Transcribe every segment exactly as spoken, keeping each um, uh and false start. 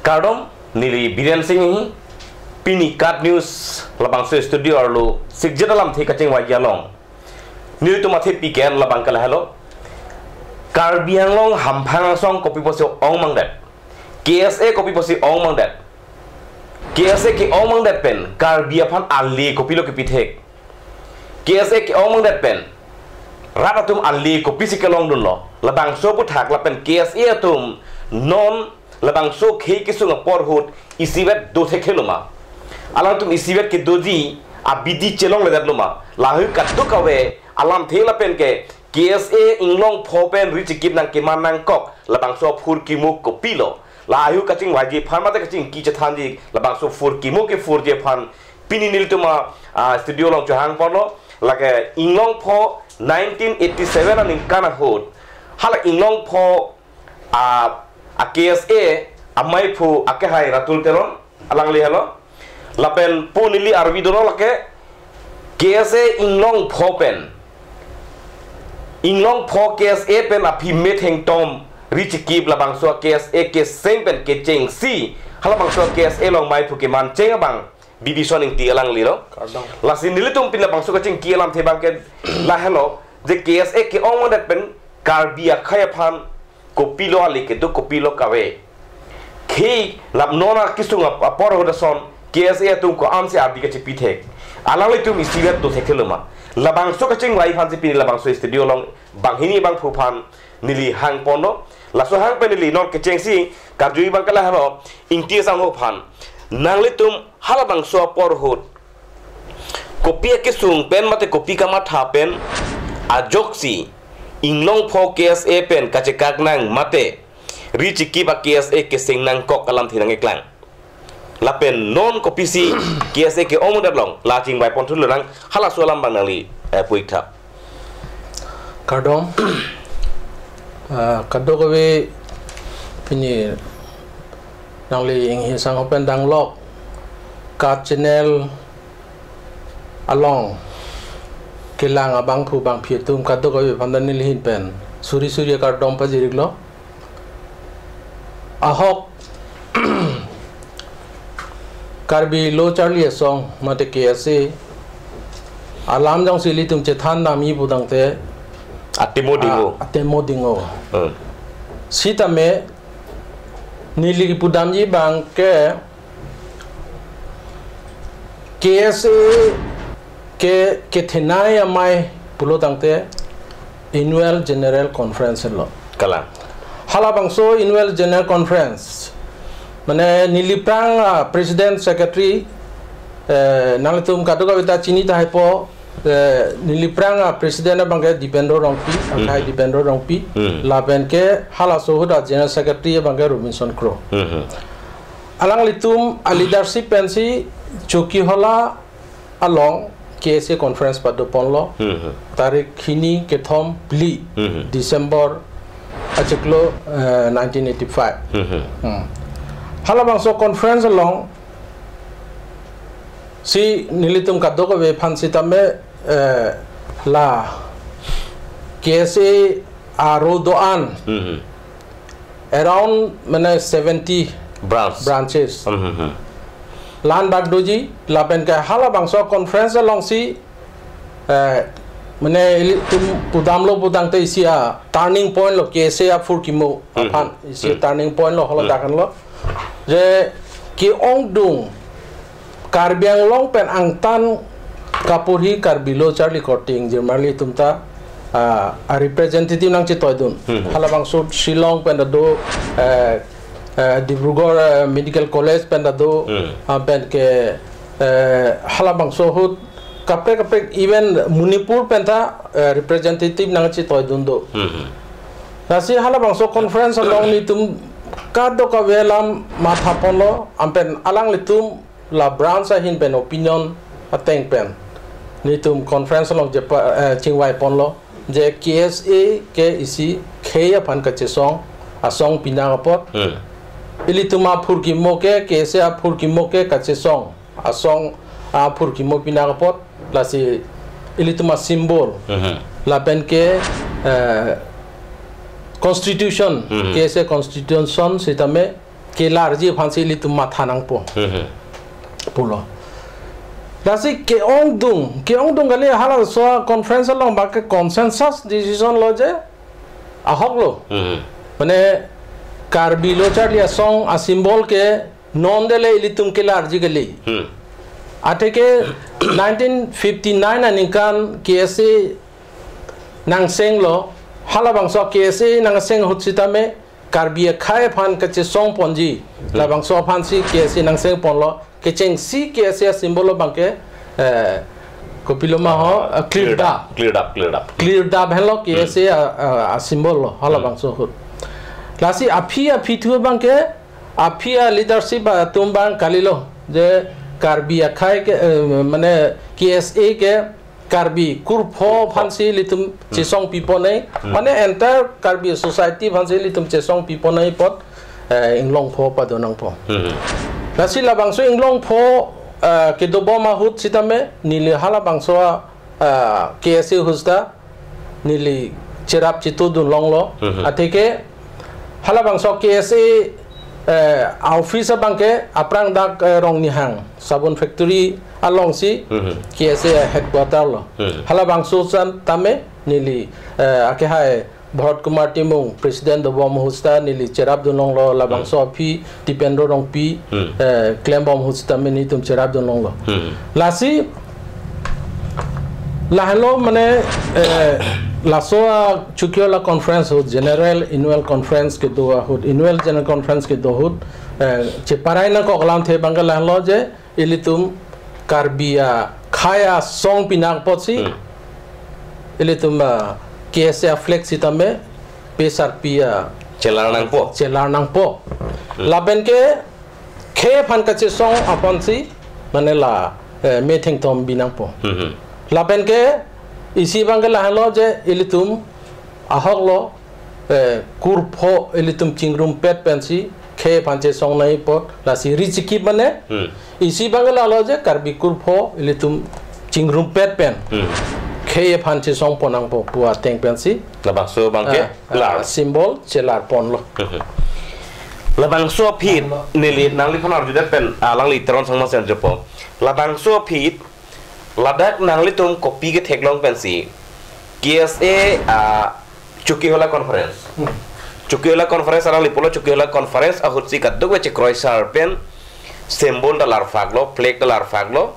Kardom, neli Biren Singh hi, pini KAT News labangso studio arlo sikjat alamthe kachingvai along. Nelitum athe piken labang ke lahelo. Karbi Anglong hamphang angsong kopi pusi ong mangdet. K S A kopi pusi ong mangdet. K S A ke-ong mangdet pen Karbi aphan ale kopilo kepithek. K S A ke-ong mangdet pen rat atum ale kopisi kelongdunlo. Labangso aphuthak lapen K S A atum non labangso khei kesung apor ahut isivet do thekthe loma. Alangtum isivet kedoji abidi chelongledetlo ma. Lahei kadokave alamthe lapen ke K S A inglong pho pen ri chikip nangkeman nangkok labangso aphurkimo kopilo. Lahei kachingvaiji aphan mate kachingki chethanji labangso phurkimo kephurji aphan pini nelitum a, a, studio along chohang ponlo. Lake inglong pho nineteen eighty-seven aningkan ahut hala inglong pho a, a K S A amaiphu akehai Ratul Teron alangli helo. Lapen pu neli arvi dono lake K S A inglong pho pen, inglong pho K S A pen aphi metheng tom ri chikip labangso K S A keseng pen kechengsi halabangso K S A along maiphu kemancheng abang Bibison Ingti alanglilo. Kardom. Lasi nelitum pini labangso kachingki alamthe abang ke lahelo je K S A ke-ong mangdet pen Karbi akhei aphan kopilo ale kedo kopilo kave. Khei lap non akesung ap-, apor ahut ason K S A atum ko-ansi abi kachepithek. Alanglitum isivet do thekthe loma. Labangso kachingvai aphansi pini labangso studio along banghini bangphu aphan neli hang ponlo. Laso hang pen neli non kechengsi karjuji abang ke lahelo, Ingti asangho aphan. Nanglitum halabangso apor ahut kopi akesung pen mate kopi kamatha pen ajoksi inglong pho K S A pen kachekak nang mate ri chikip a K S A keseng nangkok alamthe nangkeklang. Lapen non kopisi K S A ke-ong mangdet along la chingvai ponthu lonang, halaso alam abang nangli, eh, pu-ik tha. Kardom. Ah, kadokave pini nangli Inghi asangho pen danglok KAT channel along kelang abangphu bangphi atum kadokave aphan ta neli ahin pen suri suri akardom pajir-iklo. Ahok Karbi Lo Charli Asong mate K S A alam jongsi ilitum chethan damji putangte Atemo dingo. Ah, atemo dingo. Hmm. Sitame neli kipu damji abang ke K S A ke kethenei amei pulo tangte Annual General Conference lo. Kalang. Halabangso Annual General Conference, mane neli aphrang, ah, President Secretary, eh, nanglitum kadokave ta chini tahai po, eh, neli aphrang, ah, President abang ke Dipendra Rongpi, akhai Mhm. Dipendra Rongpi, Mhm. lapen ke halaso ahut a General Secretary abang ke Robinson Kro. Mhm. Alanglitum a leadership pensi Chokihola along K S A conference pado ponlo. Mhm. Tarik hini, kethom, phli, Mhm. December achiklo, eh, nineteen eighty-five. Mhm. Hmm. Halabangso conference alongsi nelitum kadokave aphan sitame, eh, la K S A aro do-an Mhm. around mane seventy Branch. branches. Mhm. La-an bak doji, lapen ke halabangso conference alongsi, eh, mane ilitum pudamlo putangte isi a turning point lo K S A aphurkimo Mhm. aphan, isi Mhm. turning point lo holo Mhm. dakan lo. Je ke-ongdung Karbi Anglong pen angtan kaporhi Karbi Lo Charli Korte Ingjirmarli atum ta, ah, a representative nangchetoidun. Hmm. Halabangso Shillong pen ta do, eh, eh, Dibrugarh, eh, Medical College pen ta do, Hmm. ah, pen ke, eh, halabangso ahut kaprek kaprek even Manipur pen ta, eh, representative nangchetoidun do. Hmm. Lasi halabangso conference along nelitum kadokave alam matha ponlo, anpen alanglitum la branch ahin pen opinion ateng pen nelitum conference along je pa, eh, chingvai ponlo je K S A ke isi khei aphan kachesong asong pinang apot. Hmm. Ilitum aphurkimo ke, K S A aphurkimo ke kachesong asong aphurkimo pinang apot, lasi ilitum a symbol. Mhm. Lapen ke, eh, constitution, Mhm. K S A constitution sitame kelarji aphansi ilitum matha nangpo. Hmm. Pulo. Lasi ke-ongdung, ke-ongdung kali, halaso conference along abangke consensus decision lo je ahok lo. Hmm. Mane Karbi Lo Charli Asong a-symbol ke non dele ilitum kelarji kali. Hmm. Atheke nineteen fifty-nine aningkan K S A nangsenglo, halabangso K S A nangseng ahut sitame Karbi akhei aphan kachesong ponji. Hmm. Labangso aphansi K S A nangseng ponlo, kechengsi K S A symbol lo abangke, eh, kopilo ma ho, eh, Clear Dap. Clear Dap, Clear Dap. Clear Dap henlo K S A a, a, a-symbol lo, halabangso ahut. Lasi aphi aphi thu abangke, aphi a-leadership atum abang kalilo, je Karbi akhei ke, eh, mane K S A ke Karbi kurpho aphansi ilitum chesong piponai, mane entire Karbi society aphansi ilitum chesong piponai apot, eh, inglongpho pado nangpo. Hmm. Lasi labangso inglongpho, eh, kedobom ahut sitame neli halabangso a, eh, K S A ahut sita neli cherap chetudun longlo. Hmm. Atheke halabangso K S A, eh, office abangke aphrang dak, eh, Rongnihang sabon factory alongsi, mhm, K S A headquarter lo. Mhm. Halabangso sitame neli, eh, akehai Bharat Kumar Timung president dobom ahut sita neli cherapdun longlo, labangso, mhm, aphi Dipendra Rongpi, mhm, eh, klembom ahut sitame nelitum cherapdun longlo. Mhm. Lasi lahenlo mane, eh, laso a Chokihola conference ahut, general annual conference kedo ahut, annual general conference kedo ahut, eh, cheparai nangkok alamthe abangke lahenlo je ilitum Karbi akhei asong pinang apotsi, hmm, ilitum, ah, K S A flag sitame pesarpi a chelar nangpo. Chelar nangpo. Hmm. Lapenke khei aphan kachesong aphansi mane la, eh, methengthom bi nangpo. Hmm, hmm. Lapenke isi abangke lahenlo je ilitum ahoklo, eh, kurpho ilitum chingrumpet pensi khei aphan chesongnai apot lasi ri chikip mane. Hmm. Isi abangke lalo je Karbi kurpho ilitum chingrumpet pen, hmm, khei aphan chesong pon nangpo pu ateng pensi labangso abangke, ah, ah, lar symbol chelar ponlo. Hmm. Labangso aphi neli nangliphan arjudet pen alangli Teron Sangma si arjupo. Labangso aphi ladak nanglitum kopi ketheklong pensi K S A, ah, Chokihola conference. Hmm. Chokihola conference alangli pulo, Chokihola conference ahutsi kadokave chekroisar pen symbol ta larphaklo, flag ta larphaklo.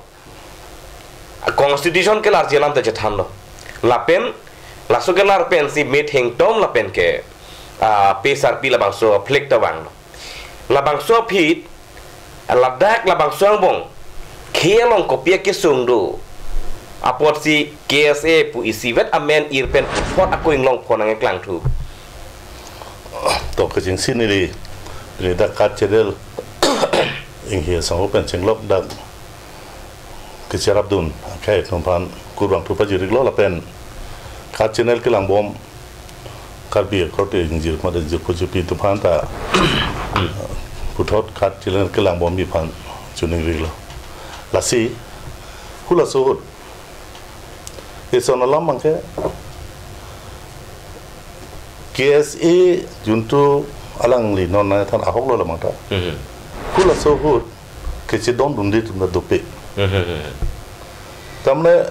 Constitution kelarji alam ta chethanlo. Lapen laso kelar pensi methengthom lapenke, ah, pesarpi labangso flag ta vanglo. Labangso aphi, ladak labangso angbong khei along kopi akesung do apotsi K S A pu isivet amen ir pen puthot ako inglongpho nangkeklang thu. To kachingsi neli, neli dak KAT channel inghi asangho pen chenglok dak kecherapdun akhei atum aphan kurvangthu pajir-iklo lapen KAT channel kelangbom Karbi akorte ingjir mate jirpo jirpi atum aphan ta puthot KAT channel kelangbomji aphan choningri-iklo. Lasi halaso ahut eson alam abangke K S A juntu alangli non nangthan ahoklo labang ta. Mhm. Halaso ahut kachedondunde atum ta dopik. Mhm. Tamne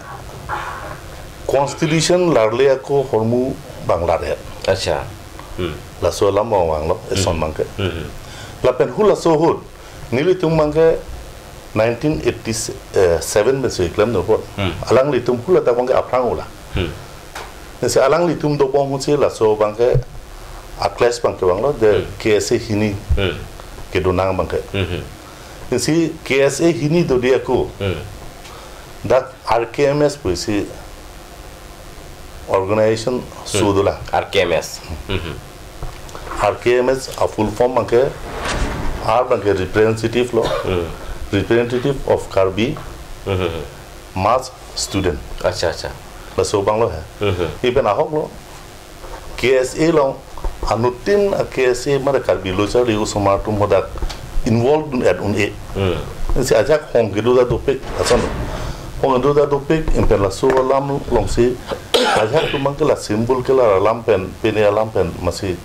constitution larle ako ahormu abang lar-et. Acha. Hmm. Laso alam abang vanglo, eson, hmm, abangke. Hmm. Lapen halaso ahut nelitum abangke nineteen eighty-seven pensi klemdun ahut. Hmm. Alanglitum haladak abangke aphrang-ola. Hmm. Nesi alanglitum dobom ahutsi laso abangke a-clash abangke vanglo, de, hmm, K S A hini, hmm, kedonang abangke. Hmm. Nesi K S A hini dodi ako. Hmm. Dak R K M S pusi organization, hmm, sudola. R K M S. Hmm. R K M S a-full form abangke R abangke representative lo. Hmm. Representative of Karbi, hmm, mass student. Acha, acha. Laso abanglo he. Hmm. Ipen ahoklo. K S A along anuttin a-K S A mate Karbi Lo Charli Asong atum hadak involved un-et un-e. Hmm. Nesi ajahak hong kedo ta dopik ason. Hong kedo ta dopik, ipen laso alam alongsi ajahak atum abangke la symbol kelar alam pen, pine alam pen masi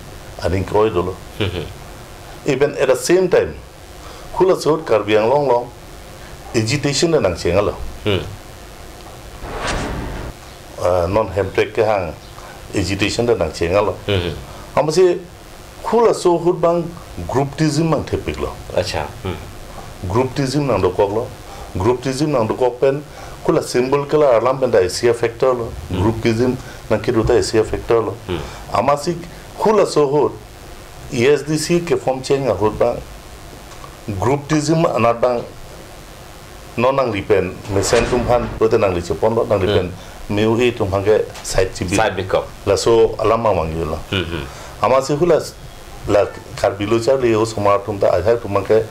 aning kroi dolo. Hmm. Even at the same time, hulaso ahut Karbi Anglong along agitation ta nangchenglo. Hmm. Uh, non Hemprek kehang agitation ta nangchenglo. Hmm. Amatsi hulaso ahut abang groupism abang thepiklo. Acha. Hmm. Groupism nangdokoklo. Groupism nangdokok pen hula symbol kelar alam pen ta isi a-factor lo. Hmm. Groupism nangkedo ta isi a-factor lo. Hmm. Amatsi hulaso ahut A S D C keform cheng ahut abang groupism anat abang non nangli pen mesen atum aphan pute nangli cheponlo, nangli Hmm. pen M U A atum aphan ke side chibi. Side bikok. Laso alam abang mangjilo. Hmm, hmm. Amatsi hula la Karbi Lo Charli Asomar atum ta ajahak atum abang ke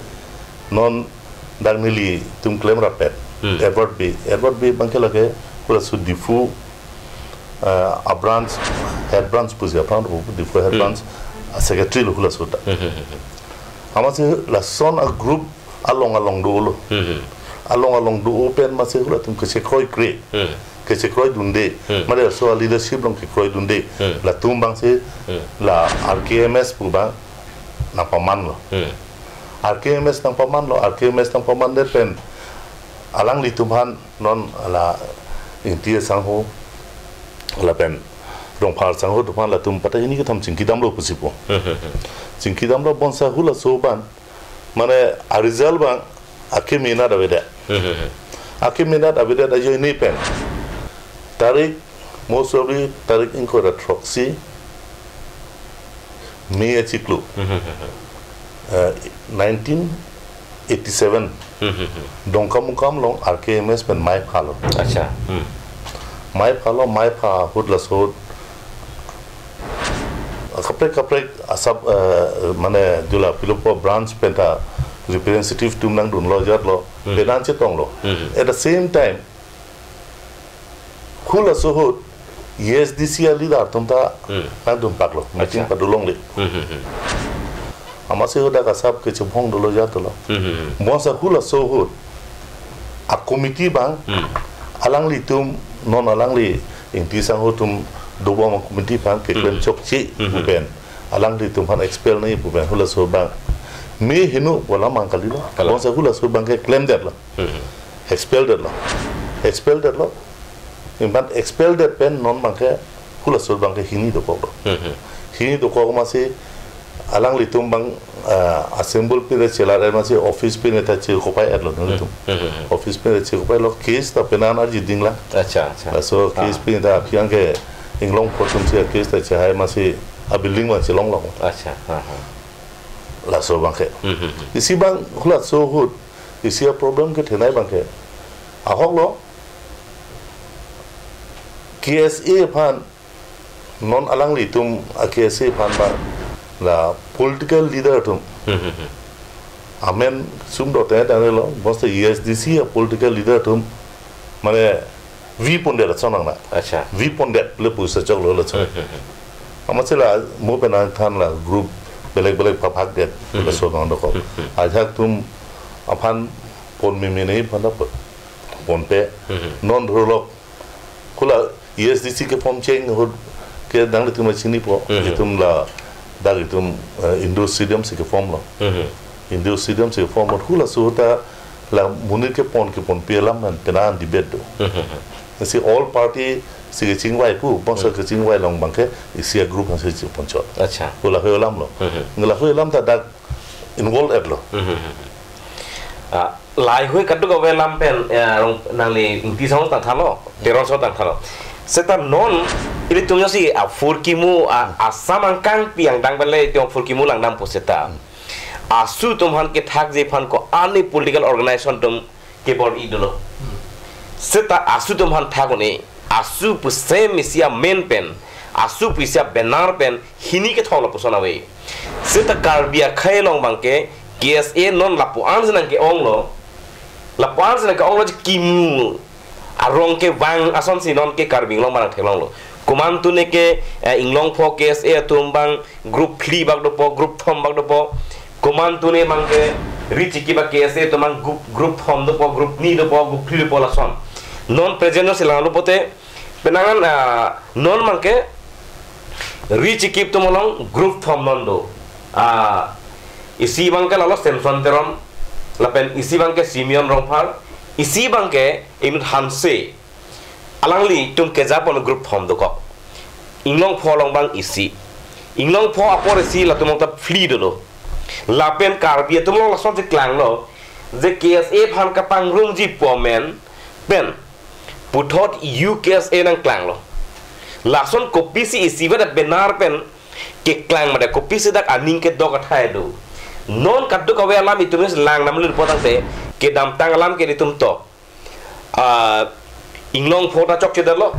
non dak nelitum klem rapet. Hmm. Edward Bey. Edward Bey abang ke lake hulaso Diphu, uh, a-branch, head branch pusi aphrang Diphu head Hmm. branch a-secretary lo hulaso ta. Hmm, hmm, hmm, hmm. Amatsi lason a-group along along dolo. Hmm, hmm. Along along do pen amatsi hulatum kechekroikre. Hmm. Kechekroidunde. Hmm. Mane laso a-leadership along kekroidunde. Hmm. Latum abangsi Hmm. la R K M S pu abang nangpamanlo. Hmm. R K M S nangpamanlo, R K M S nangpamandet pen alanglitum aphan non la Ingti asangho lapen Rongphar asangho atum aphan latum patta hini kethom chingkidamlo pusi pu. Hmm, hmm, hmm. Chingkidamlo bonta hulaso abang mane a-result abang akeme anat avedet. Hmm, hmm, hmm. Akeme anat avedet ajoine pen tarik, most probably tarik ingkoi ra throksi May achiklo. Hmm, hmm, hmm, hmm. Eh, nineteen eighty-seven. Hmm, hmm, hmm. Dongkamukam along R K M S pen mei phalo. Acha. Hmm. Mei phalo, mei pha ahut laso ahut kaprek kaprek asap, eh, mane jula pilopo branch pen ta representative atum nangdunlo ajatlo, Hmm. penang chetonglo. Hmm. At the same time, hulaso ahut A S D C a-leader atum ta Hmm. nangdunpaklo, meeting Acha. padolongle. Hmm, hmm, hmm. Amatsi ahut dak asap kechebong dolo ajatlo. Hmm, hmm, hmm. Bonta hulaso ahut a-committee abang, Hmm. alanglitum, non alangli Ingti asangho atum dobom a-committee abang keklem Hmm. chokche Hmm. pu pen, alanglitum aphan expel nangji pu pen hulaso abang me heno pu alam abang kalilo. Kalang. Bonta hulaso abang ke klemdetlo. Hmm. Expel detlo. Expel detlo. Iman expel det pen non abang ke hulaso abang ke hini dokoklo. Hmm. Hini dokok amatsi alanglitum abang, ah, a-symbol pen chelar amatsi office pen ta chekopai-etlo nelitum. Hmm. Office pen chekopailo, case ta penang arji dinglang. Acha, acha. Laso case Ah. pen ta aphi abang ke Inglongpho atumsi a-case ta chehai amatsi a-building abang chelonglong. Acha. Ha, ha. Laso abang ke. Hmm, hmm, hmm. Isi abang hulaso ahut isi a-problem kethenei abang ke ahoklo, K S A aphan, non alanglitum a-K S A aphan ba la political leader atum. Hmm, hmm, hmm. Amen sum do te tanglo, bonta A S D C a-political leader atum mane vi pondet lason nang na. Acha. Vi pondet le pusi choklo lason. Hmm, hmm, hmm. Amatsi la mo penang than la group belek belek paphakdet Hmm. lason nangdokok. Hmm, hmm. Ajahak atum aphan pon mimi nangji aphan ta pon, ponpe. Hmm. Non dhorlok hula A S D C keform cheng ahut ke nanglitum chinipo, Hmm. itum ladak itum, eh, Indoor Stadium si keformlo. Hmm. Indoor Stadium si keform ahut hulaso ahut ta la monit kepon keponpi alam pen penang debate do. Hmm. Si all party si kechingvai pu, bonta Hmm. kechingvai along abang ke isi a-group hangsi cheponchot. Acha. Hula hoi alamlo. Hmm. Hula hoi alam ta dak involve-etlo. Hmm. Ah, lahei kadokave alam pen, eh, rong nangli Ingti asangho tangthalo, Teron asangho tangthalo. Seta non ilitum jongsi a-phurkimu, a, Hmm. Assam angkang pi angdeng pen le itum phurkimu langdampo seta. Hmm. AASU atum aphan kethakji aphan ko-an political organization atum kebor-i dolo. Hmm. Seta AASU atum aphan thak un-e, AASU pu same isi amen pen, AASU pu isi a-banner pen, hini kethom lapuson ave. Seta Karbi akhei along abang ke, K S A non lapu-ansi nangke-onglo, lapu-ansi nangke-onglo je kimu arong kevang asonsi non ke Karbi Anglong abang theklonglo. Komat tune ke, eh, Inglongpho K S A atum abang group phli bak dopo, group thom bak dopo. Komat tune abang ke Ri Chikip a-K S A atum abang group, group thom dopo, group ni dopo, group phli dopo lason. Non present jongsi langlo pote, penang an, ah, non abang ke Ri Chikip atum along group thom non do. Ah, Isi abangke lalo Samson Teron, lapen isi abangke Simeon Rongphar, isi abangke inut Hanse. Alanglitum kejapon group thom dokok. Inglongpho along abang isi. Inglongpho apor isi latum ta phli dolo. Lapen Karbi atum along lasonsi klanglo, je K S A aphan kapangrumji pu amen pen puthot U K S A nangklanglo. Lason kopisi isivet abenar pen keklang mate kopisi dak aning kedok athai do. Non kadokave alam itum langdamlo pu tangte, kedamtang alam ke itum to. Ah, Inglongpho ta chokchedetlo.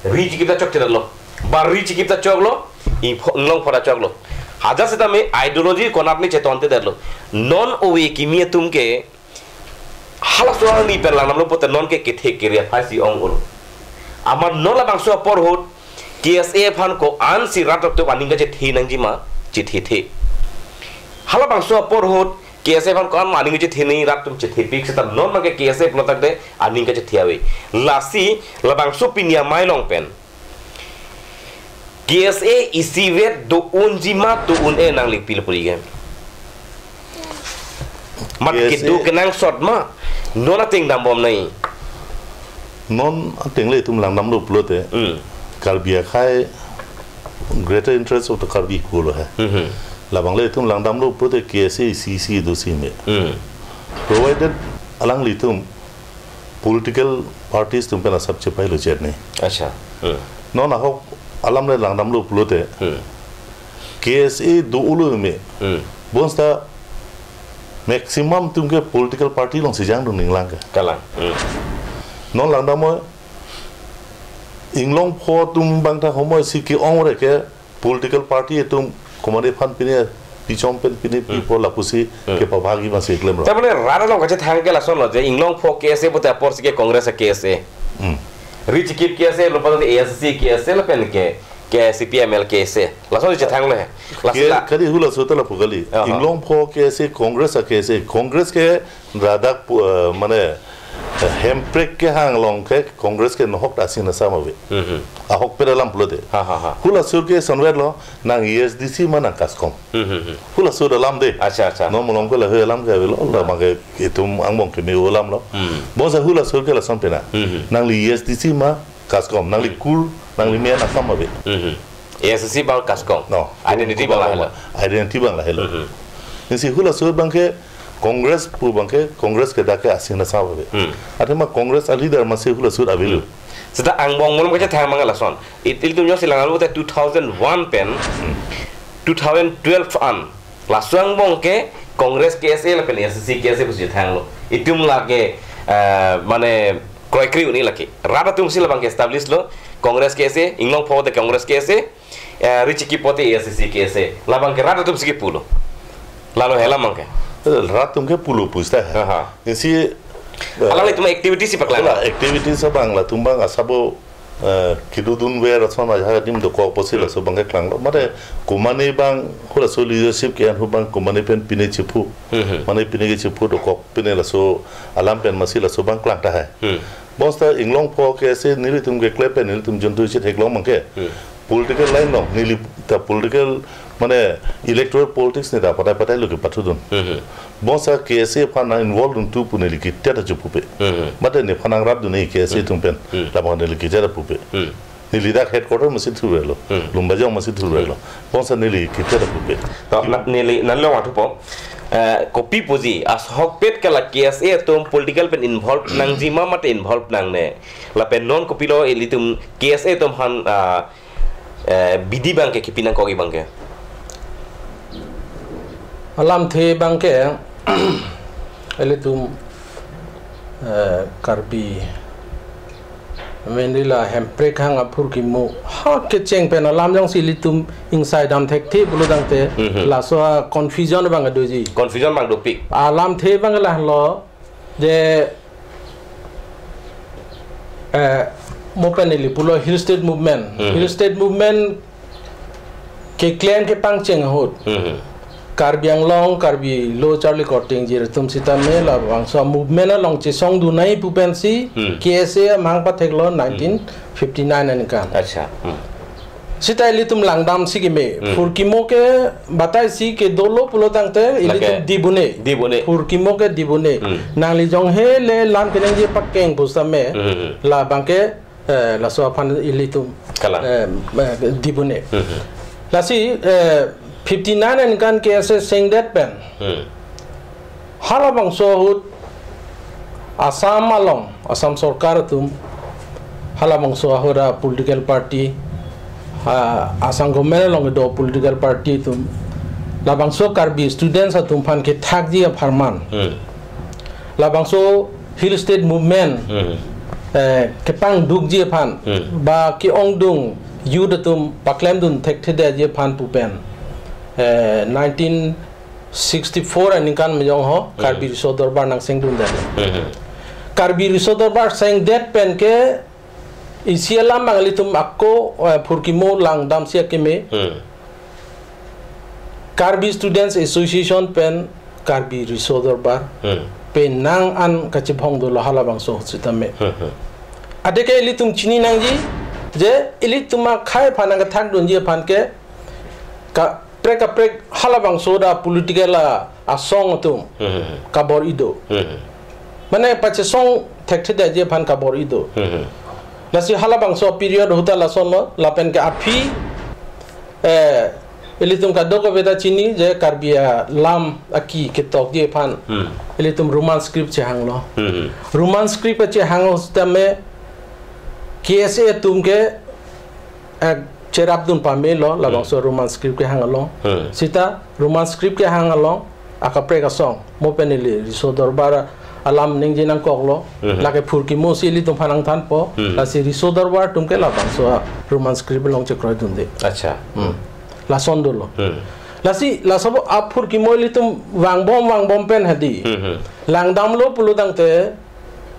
Ri chikip ta chokchedetlo. Ba ri chikip ta choklo. Ingpho-, Inglongpho ta choklo. Hajar setame ideology konatne chetontedetlo. Non ove kimi atum ke halaso arni pen langdamlo pote non ke kethe kere aphaisi ong-olo. Amat non labangso apor ahut K S A aphan ko-ansi rat atum aning kachethe nangjima, chethethe. Halabangso apor ahut K S A aphan ko-an aning kachethe nangji rat atum chethepik seta non abangke K S A pulo tangte aning kachethe ave. Lasi labangso pini amei along pen K S A isivet do-unjima, do-un-e, nangli pil puri ke. Mat K S A kedo kenangsot ma. Non ateng dambom nai. Non ateng le itum langdamlo pulote. Hmm. Karbi akhei greater interest of the Karbi pulo he. Hmm. Labang le itum langdamlo pulote K S A isi isi dosi me. Hmm. Provided alanglitum political parties atum pen asap chepailo chetni. Acha. Hmm. Non ahok alam le langdamlo pulote. Hmm. K S A do-olo me. Hmm. Bonta maximum atum ke political party alongsi jangdun ninglang ke. Kalang. Hmm. Non langdam o Inglongpho atum abang ta homoi si ke-ong re ke political party atum komatne aphan pine pichom pen pine Hmm. pipo lapusi Hmm. kepabagi masi klemlo. Tamane rat along kachethang ke lasonlo je Inglongpho K S A pote aporsi ke Congress a K S A. Hmm. Ri chikip K S A, lo pano A S C K S A, lapen ke, ke C P M L K S A. Lasonsi chethanglo he. Lasi Ke, la kali hulaso ta lapu kali. Aha. Inglongpho K S A, Congress a K S A. Congress ke ladak pu-, eh, mane, eh, Hemprek kehang along ke Congress ke nohok ta asing asam ave. Mhm. Ahokpet alam pulote. Ha, ha, ha. Hulaso ke sonvetlo, nang A S D C ma nang KASCOM. Mhm, mhm. Hulaso alam de. Acha, acha. Non malom ke lahei alam ke avelo, labang ke itum angbong keme-o alamlo. Hmm. Bonta hulaso ke lason pena. Mhm. Nangli A S D C ma KASCOM, nangli Hmm. kur, nangli men akam ave. Mhm. A S D C abang KASCOM. No. Identity abang lahelo. Identity abang lahelo. Mhm. Lasi hulaso abang ke Congress pu abang ke, Congress ke dak ke asing asam ave. Hmm. Athema Congress a leader masi hulaso avelo. Hmm. Seta angbong malom kachethang abang lason. It, ilitum jongsi langdamlo te two thousand one pen, Hmm. two thousand twelve an. Laso angbong ke Congress K S A lapen A S C K S A pusi thanglo. Itum lake, eh, mane kroikre un-e lake. Rat atumsi labang ke establish lo, Congress K S A, Inglongpho te Congress K S A, eh, Ri chikip pote A S C K S A. Labang ke rat atumsi kepulo. Lalo he alam abang ke. Eh, rat atum kepulo pusta he. Aha. Isi, eh, Alanglitum activity si paklang. Hala activity si abang latum abang asabo, eh, kedodunver ason aja adim dokok pusi Hmm. laso abang ke klanglo. Mate komatne abang hulaso leadership ke-en ahut abang komatne pen pine chephu. Hmm, hmm. Mane pine ke chephu dokok pine laso alam pen masi laso abang klang tahai. Hmm. Bonta Inglongpho K S A nelitum keklem pen nelitum jontu chetheklong abang ke. Hmm. Political line along, neli ta political, mane electoral politics ne ta patai patai lo kepathudun. Mhm. Bonta K S A aphan nang involve duntu pu neli kitia ta chepupe. Mhm. Mate nephan nangrapdun-e K S A Hmm. atum pen. Hmm. Labang neli kitia ta pupe. Hmm. Neli dak headquarter masi thurelo. Hmm. Lumbajong masi thurelo. Bonta neli kitia ta pupe. To, na, neli nanglong athupo. Eh, kopi puji, ahokpet ke la K S A atum political pen involve nangjima mate involve nangne. Lapen non kopilo ilitum K S A atum aphan, ah, eh, bidi abang ke kipi nangkok abang ke. Alamthe abang ke, ilitum, eh, Karbi, mane la Hemprek hang aphurkimo, ha kecheng pen alam jongsi ilitum ingsai dam thekthe pulo tangte, Mhm. laso a-confusion abang doji. Confusion abang dopik. Alamthe abang lahelo, je, eh, mo pen neli pulo Hill State Movement. Mhm. Hill State Movement keklem kepangcheng ahut. Mhm. Karbi Anglong, Karbi Lo Charli Korte Ingjir atum sitame labangso movement along chesongdun-e pu pensi Hmm. K S A amahang patheklo nineteen fifty-nine aningkan. Acha. Hmm. Sita ilitum langdam si keme. Hmm. Phurkimo ke batai si ke dolo pulo tangte ilitum Lake. Dibune. Dibune. Phurkimo ke dibune. Hmm. Nangli jong hele lam kenangji pakeng pusitame. Hmm. Labang ke, eh, laso aphan ilitum. Kalang. Eh, eh, dibune. Hmm. Lasi, eh, fifty nine aningkan K S A sengdet pen. Hmm. Halabangso ahut Assam along, Assam sorkar atum, halabangso ahut a political party, ah, Assam government along do political party atum, labangso Karbi students atum aphan kethakji apharman. Hmm. Labangso Hill State Movement, Hmm. eh, kepangdukji aphan, Hmm. ba ke-ongdung youth atum paklemdun thekthedetji aphan pu pen, eh, nineteen sixty-four aningkan mejong ho, Hmm. Karbi Riso Dorbar nangsengdundet. Hmm. Karbi Riso Dorbar sengdet pen ke isi alam abang ilitum ako, eh, phurkimo langdam si akeme. Hmm. Karbi Students Association pen Karbi Riso Dorbar Hmm. penang an kachibong dolo halabangso sitame. Hmm, hmm. Athe ke ilitum chini nangji, je ilitum akhei aphan nangkethakdunji aphan ke kaprek kaprek halabangso da political a, asong atum Hmm, hmm, hmm. kabor-i do. Hmm, hmm. Mane pachesong thekthedetji aphan kabor-i do. Hmm, hmm. Lasi halabangso period ahut ta lasonlo, lapen ke aphi, eh, ilitum kadokave ta chini je Karbi alam aki ketokji aphan. Hmm. Ilitum Roman script chehanglo. Hmm, hmm. Roman script chehang sitame K S A atum ke, eh, cherapdun pamelo, labangso Hmm. Roman script kehang along. Hmm. Sita Roman script kehang along, akaprek asong, mo pen ili Riso Dorbar alam ningje nangkoklo, Mhm. lake phurkimo si ilitum aphan nangthanpo, Mhm. lasi Riso Dorbar atum ke labangso a Roman script along chekroidunde. Acha. Hmm. Lason dolo. Hmm. Lasi, laso a phurkimo ilitum vangbom, vangbom pen hadi. Mhm. Langdamlo pulo tangte,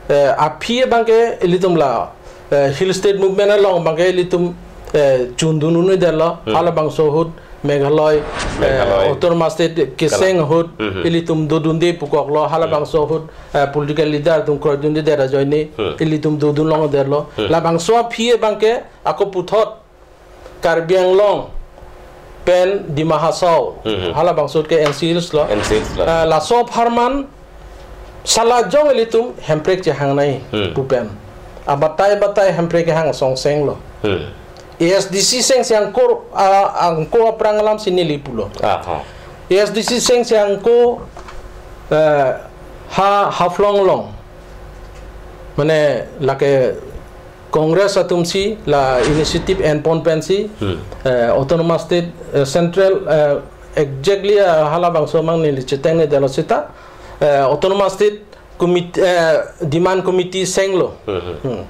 eh, aphi abang ke ilitum la, eh, Hill State Movement along abang ke ilitum, eh, chundun un-edetlo, Hmm. halabangso ahut Meghalaya, eh, Meghalaya. Autonomous State keseng Kalang. ahut, Mhm. ilitum dodunde pukoklo, halabangso Hmm. ahut, eh, political leader atum kroidundedet ajoine, Hmm. ilitum dodun longdetlo. Hmm. Labangso aphi abang ke ako puthot Karbi Anglong pen Dima Hasao, Mhm. halabangso ahut ke N C Hills lo. N C Hills lo. Eh, laso apharman sala jong ilitum hemprek chehangnei Hmm. pu pen. Abatai batai hemprek kehang asong senglo. Hmm. A S D C seng si angko, ah, angko aphrang alam si neli pulo. Ah, ha. A S D C seng si angko, eh, ha Haflong along. Mane lake Congress atum si la initiative enpon pensi, Hmm. eh, Autonomous State, eh, Central, eh, exactly, eh, halabangso abang neli chetengnedetlo sita, eh, Autonomous State Committee, eh, Demand Committee senglo. Hmm, hmm. Hmm.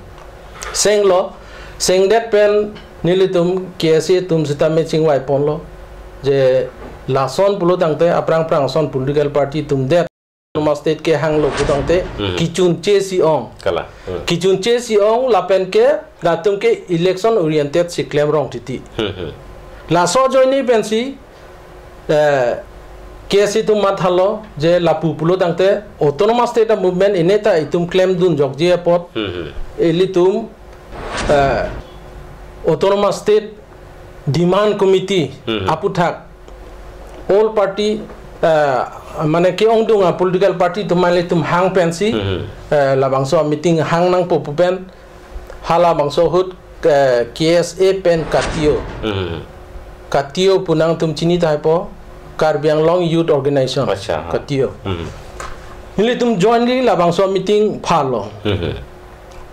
Senglo, sengdet pen nelitum K S A atum sitame chingvaiponlo. Je lason pulo tangte aphrang aphrang ason political party atum det Autonomous State kehanglo pu tangte Mhm. kechunche si ong. Kalang. Hmm. Kechunche si ong lapen ke latum ke election oriented si klemrong titi. Hmm, hmm. Laso ajoine pensi, eh, K S A atum mathalo je lapu pulo tangte Autonomous State a movement ineta itum klemdun jokji apot. Hmm, hmm. Ilitum, eh, Autonomous State Demand Committee Mhm. aputhak all party, eh, mane ke-ongdung a political party atum mane ilitum hang pensi, Mhm. eh, labangso meeting hang nangpo pu pen, halabangso ahut, eh, K S A pen KATIO. Mhm. KATIO pu nangtum chini tahai po, Karbi Anglong Youth Organization. Acha, ha. KATIO. Mhm. Nelitum jointly labangso meeting phalo. Mhm.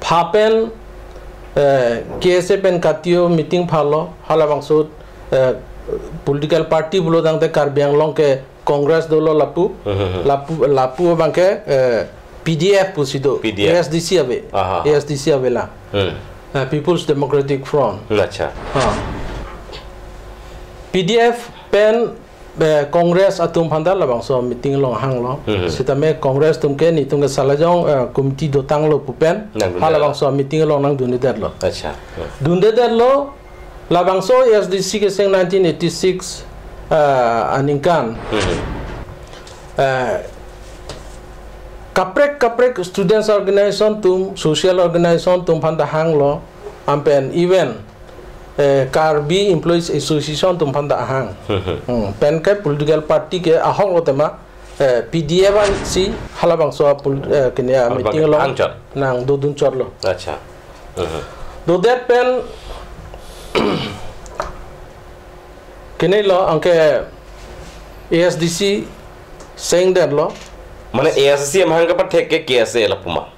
Pha pen, eh, K S A pen KATIO meeting phalo, halabangso, eh, political party pulo tangte Karbi Anglong ke Congress dolo lapu, Mhm. lapu, lapu abang ke, eh, P D F pusi do, P D F. A S D C ave, Aha. A S D C ave la. Hmm. Eh, People's Democratic Front. Hmm, acha. Ha. P D F pen, eh, Congress atum aphan ta labangso meeting along hanglo. Mhm. Sitame Congress atum ke nelitum ke sala jong, eh, committee dotanglo pu pen. Nangdundetlo. Halabangso meeting along nangdundedetlo. Acha. Hmm. Dundedetlo, labangso A S D C keseng nineteen eighty-six, eh, aningkan. Mhm. Eh, kaprek kaprek students organization atum, social organization atum aphan ta hanglo, ampen even eh, Karbi Employees Association atum aphan ta ahang. Hmm, hmm. Hmm, pen ke political party ke ahok lo tema, eh, P D A ban si halabangso a pol-, eh, kene a meeting along hang chot. Nangdodun chotlo. Acha. Hmm, hmm. Dodet pen kene lo anke A S D C sengdetlo. Mane A S D C amahang kapathek ke K S A lapu ma?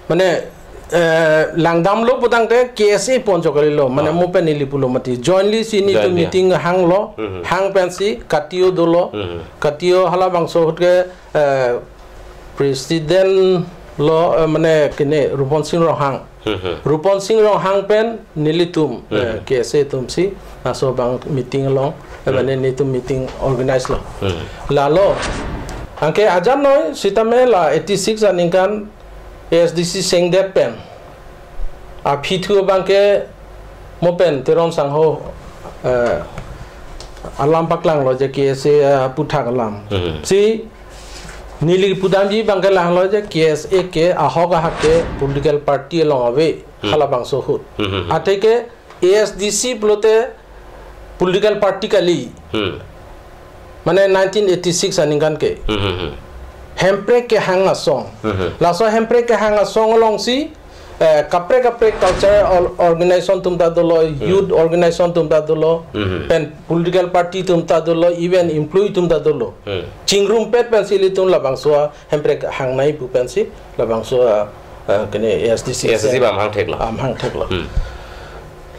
Mane, eh, langdamlo putangte K S A pon chot kalilo. Mane ah, mo pen neli pulo mati. Jointly si nelitum jointly meeting hanglo, mhm, hang pensi K T O dolo. Mhm. K T O halabangso ahut ke, eh, president lo, eh, mane kene Rupon Sing Ronghang. Mhm. Rupon Sing Ronghang pen nelitum, eh, mhm, K S A atum si laso abang meeting along, eh, mhm, mane nelitum meeting organize lo. Mhm. Lalo anke ajan noi sitame la eighty-six aningkan A S D C sengdet pen aphi thu abang ke mo pen Teron Sangho, eh, alam paklanglo je K S A, eh, aputhak alam. Mhm. Si neli pudamji abang ke langlo je K S A ke ahok ahak ke political party along ave, hmm, halabangso ahut. Hmm, hmm, hmm. Athe ke A S D C pulote political party kali. Hmm. Mane nineteen eighty-six aningkan ke. Hmm, hmm, hmm. Hemprek kehang asong. Hmm, hmm. Laso hemprek kehang asong alongsi, eh, kaprek kaprek cultural or-, organization atum ta dolo, hmm, youth organization atum ta dolo, hmm, pen political party atum ta dolo, even employee atum ta dolo. Hmm. Chingrumpet pensi ilitum labangso a hemprek hangnei pu pensi labangso a, eh, kene A S D C A S D C seng bam hangtheklo. Bam hangtheklo. Hmm.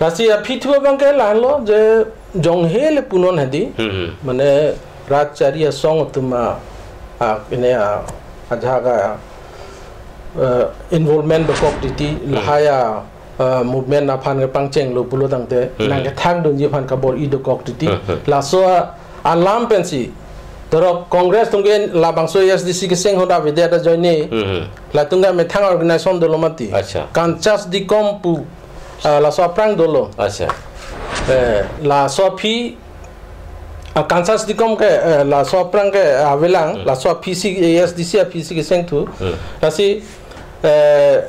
Lasi aphi thu abang ke lahenlo je jonghe le punon hedi. Hmm, hmm. Mane rat chari asong atum a, a, kene a, ajahak a, eh, involvement dokok titi, hmm, lahai a, eh, movement aphan kepangchenglo pulo tangte, hmm, nangkethakdunji aphan kabor-i dokok titi. Hmm, hmm. Laso a, alam pensi, dorok Congress atum ke labangso A S D C keseng ahut avedet ajoine, hmm, hmm, latum ke methang organization dolo mati. Acha. Kansas Deacon pu, ah, laso aphrang dolo. Acha. Eh, laso aphi, ah, Kansas Deacon ke, eh, laso aphrang ke avelang, hmm, laso aphi si A S D C aphi si keseng thu. Hmm. Lasi, eh,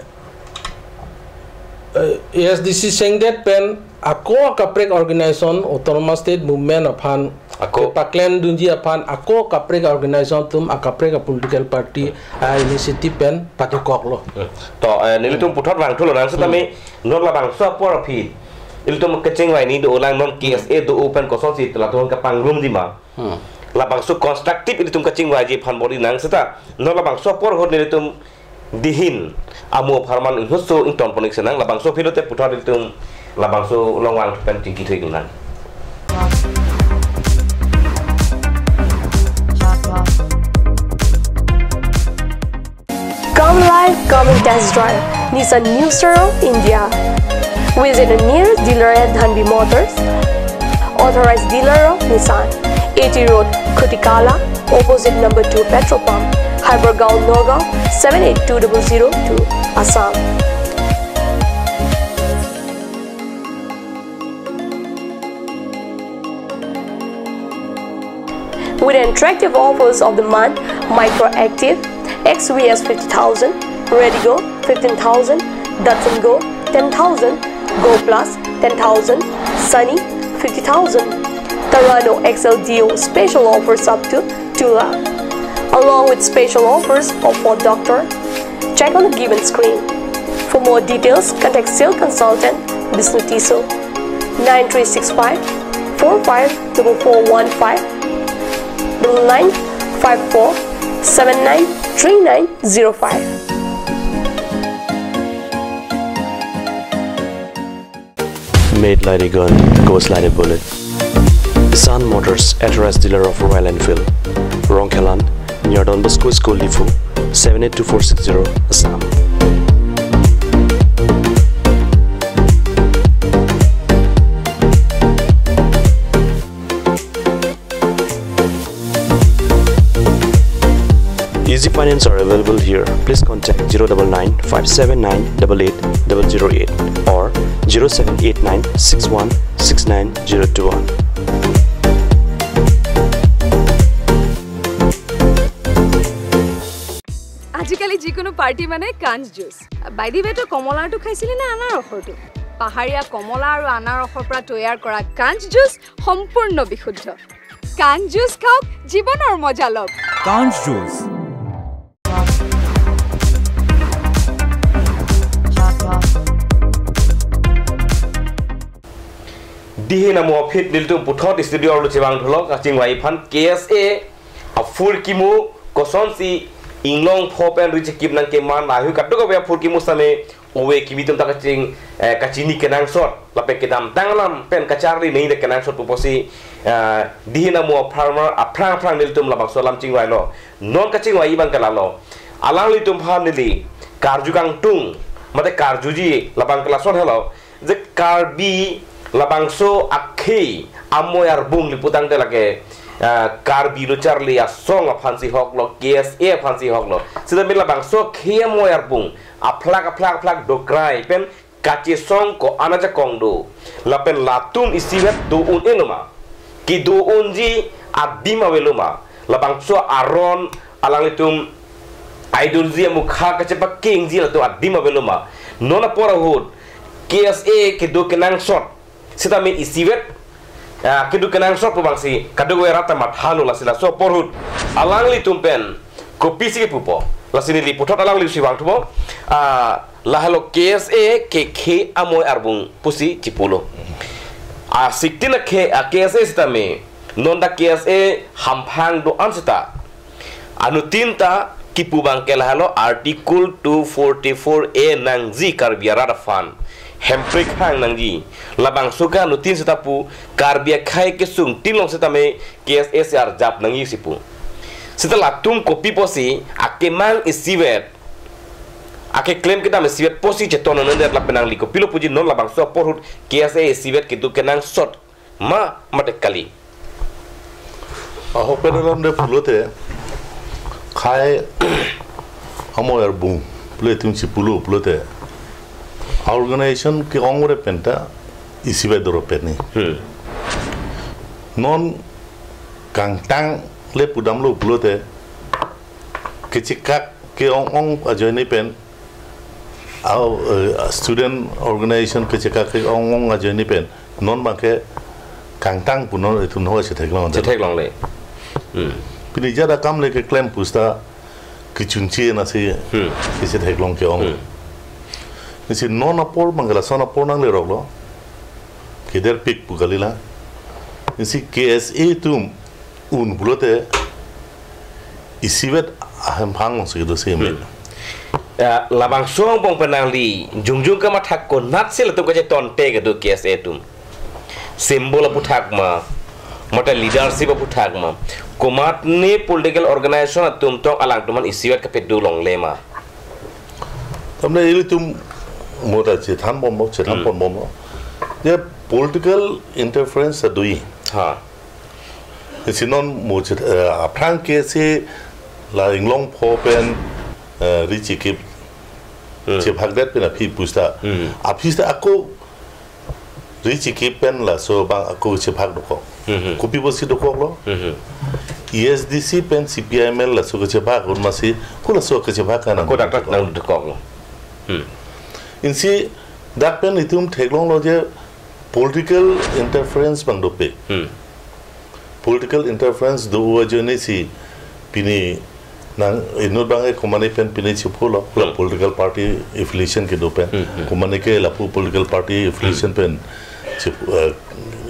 eh, A S D C sengdet pen ako kaprek organization autonomous state movement aphan ako kepaklem dunji aphan ako kaprek organization atum akaprek a political party, hmm, a initiative pen padokoklo. Hmm. To, eh, nelitum, hmm, puthot vangthulo nang setame, hmm, non labangso apor aphi ilitum kechengvai ni dolang non K S A do-o pen kosonsi latum kapangrumji ma. Hmm. Labangso constructive ilitum kachingvaiji aphan bor-i nang seta non labangso apor ahut nelitum dihin amo apharman inghuso ington ponik senang labangso aphi lote puthot ilitum labangso along vangthu pen chingki thu-ik nang. Come live, come and test drive Nissan New Star of India. Visit a nearest dealer at Dhanvi Motors, authorized dealer of Nissan, A T Road, Khutikala, opposite number two petrol pump, Hypergaon, Nagaon, seven eight two double zero two, Assam. With attractive offers of the month, Micro Active, X V S fifty thousand, Redigo fifteen thousand, Datsun Go ten thousand, Go Plus ten thousand, Sunny fifty thousand, Terrano X L D O special offers up to two lakh, along with special offers of Ford Doctor. Check on the given screen. For more details, contact sales consultant Bishnu Tisso, nine three six five four five double four one five, double nine five four seven nine three nine zero five. Made like a gun, goes like a bullet. Sun Motors, authorized dealer of Royal Enfield, Rongkhelan, near Don Bosco School, Diphu, seven eight two four six zero, Assam. Easy finance are available here. Please contact zero double nine five seven nine double eight double zero eight or zero seven eight nine six one six nine zero two one. আজিকালি যিকোনো পাৰ্টি মানে কাঞ্চ juice. By the ৱে, তই কমলাৰটো খাইছিলি নে আনাৰসৰটো? পাহাৰীয়া কমলা আৰু আনাৰসৰ পৰা তৈয়াৰ কৰা কাঞ্চ জুচ সম্পূৰ্ণ বিশুদ্ধ। কাঞ্চ জুচ খাওক, জীৱনৰ মজা লওক। কাঞ্চ juice. Dihin amo aphi nelitum puthot studio arlo chevang thulo, kachingvai aphan K S A aphurkimo kosonsi inglong pho pen ri chikip nangkeman ahu kadokave aphurkimo same ove kimi atum ta kaching, eh, kachini kenangsot lapen kedamtang alam pen kacharli nangji kenangsot pusi, eh, dihin amo apharman aphrang aphrang nelitum labangso alam chingvailo. Non kachingvai abang ke lalo. Alanglitum aphan neli karju kangtung mate karjuji labang ke lason helo. Je Karbi labangso akhei amoi arbung liputangte lake, ah, Karbi Lo Charli Asong aphansi hoklo, K S A aphansi hoklo. Sita mi labangso akhei amoi arbung aphlak aphlak aphlak dokrai pen kachesong ko-an ajakong do. Lapen latum isivet do un-e loma, kedo unji adim avelo ma, labangso aron alanglitum idolji amukha kachepakengji latum adim avelo ma. Non apor ahut K S A kedo kenangsot sitame isivet, ah, kedo kenangsot pu abangsi kadokave rat ta mathalo. Lasi laso apor ahut alanglitum pen kopisi kepupo, lasi neli puthot alangli si vang thupo. Ah, lahelo K S A ke akhei amoi arbung pusi chipulo. Ah, siktin akhei, ah, K S A sitame non ta K S A hamphang do-an sita anuttin ta kipu abang ke lahelo Article two forty-four A nangji Karbi arat aphan, Hemprek hang nangji. Labangso ke anuttin sita pu, Karbi akhei kesung tin along sitame K S A si arjap nangji si pu. Sita latum kopi pusi akemang isivet, akeklem kedam isivet pusi cheton nangdet lapen nangli kopilo puji non labangso apor ahut K S A isivet kedo kenangsot ma mate kali? Ahokpet alam le pulote, akhei amoi arbung pulo itum si pulo pulote, organization ke-ong ore penta isivet doro pet ni. Hmm. Non kangtang le pudamlo pulote, kechikak ke-ong-ong ajoine pen, au, eh, student organization kechikak ke-ong-ong ajoine pen non abang ke kangtang pu non itum no chetheklong. Chetheklongle. Hmm. Pini jada kam le keklem pusita kechunche nasi, hmm, kechetheklong ke-ong. Hmm. Isi non apor abang ke lason apor nangleroklo. Kederpik pu kalila. Isi K S A atum un pulote isivet ahem phang si do same. Hmm. Ya, labangso angbong pen nangli jongjong kamathak konatsi latum kachetonte kedo K S A atum? Symbol aphuthak ma, mate leadership aphuthak ma, komatne political organization atum tong alangtum aphan isivet kapedo longle ma? Tamne ilitum mota chethan bomlo, chethan, hmm, pon bomlo. Ya political interference adui. Ha. Isi non mo chet, eh, aphrang ke si la inglong pho pen, eh, ri chikip, hmm, chephakdet pen aphi pusita. Hmm. Aphi sita ako ri chikip pen laso abang ako chephak dokok. Hmm. Kopi pusi dokoklo? Hmm. E S D C pen C P I M L laso kechephak un masi, ko laso kechephak kan ako dak dak dokok. Nang dokoklo. Hmm. Insi dak pen itum theklonglo je political interference abang dopik. Hmm. Political interference do ajoine si pini nang inut abang e komane pen pini chephulo, la, hmm, political party affiliation kedo pen. Hmm, hmm. Komane ke lapu political party affiliation, hmm, pen chephu, eh,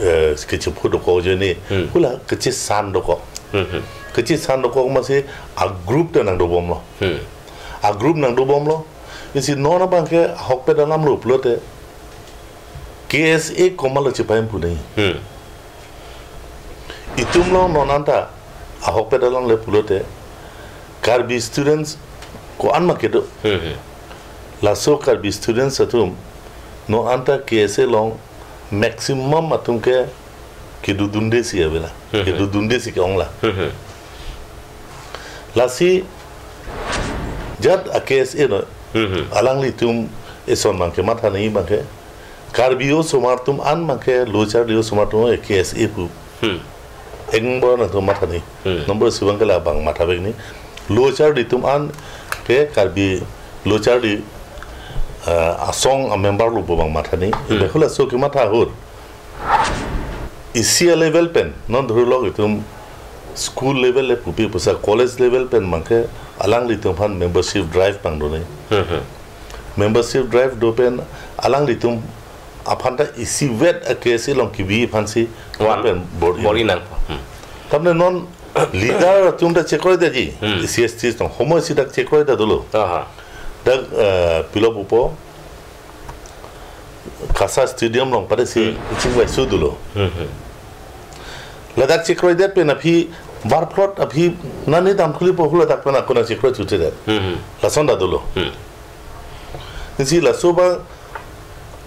eh, kechephu dokok ajoine. Hmm. Hula kechesan dokok. Hmm, hmm. Kechesan dokok masi a group ta nangdobomlo. Hmm. A group nangdobomlo. Isi non abang ke ahokpet alam lo pulote K S A komatlo chepahemphu nangji. Hmm. Itum along non anta ahokpet alam le pulote Karbi students ko-an ma kedo. Hmm, hmm. Laso Karbi students atum non anta K S A along maximum atum ke kedodunde si avela. Hmm, hmm. Kedodunde si ke-ongla. Hmm, hmm. Lasi jat a K S A no, hmm, hmm, alanglitum eson abang ke matha nangji abang ke Karbi osomar atum an abang ke Lo Charli osomar atum ke K S A pu. Hmm. Engbor nangtum matha nangji. Hmm. Nombor isi abang ke labang matha vek nangji. Lo Charli atum an ke Karbi Lo Charli, uh, asong a member lo pu abang mathani. Hmm. Ibe hula so kematha ahut, isi a level pen non dhurulok itum school level le pupi pusa college level pen abangke alanglitum aphan membership drive abang do nai. Hmm, hmm. Membership drive do pen alanglitum aphan ta isivet a K S A along kebi aphansi wan pen bor-i. Bor-i nang. Hmm. Tamne non leader atum ta chekroidetji. Hmm. C S T tong homoi si dak chekroidet dolo. Aha. Dak, eh, pilo pupo, Kasa Stadium along pada si, hmm, iching bai su dolo. Hmm, hmm. Ladak chekroidet pen aphi bar plot aphi nani dam khuli po hula dak pen akona chekroi chutedet. Hmm, hmm. Lason ta dolo. Hmm. Isi laso abang,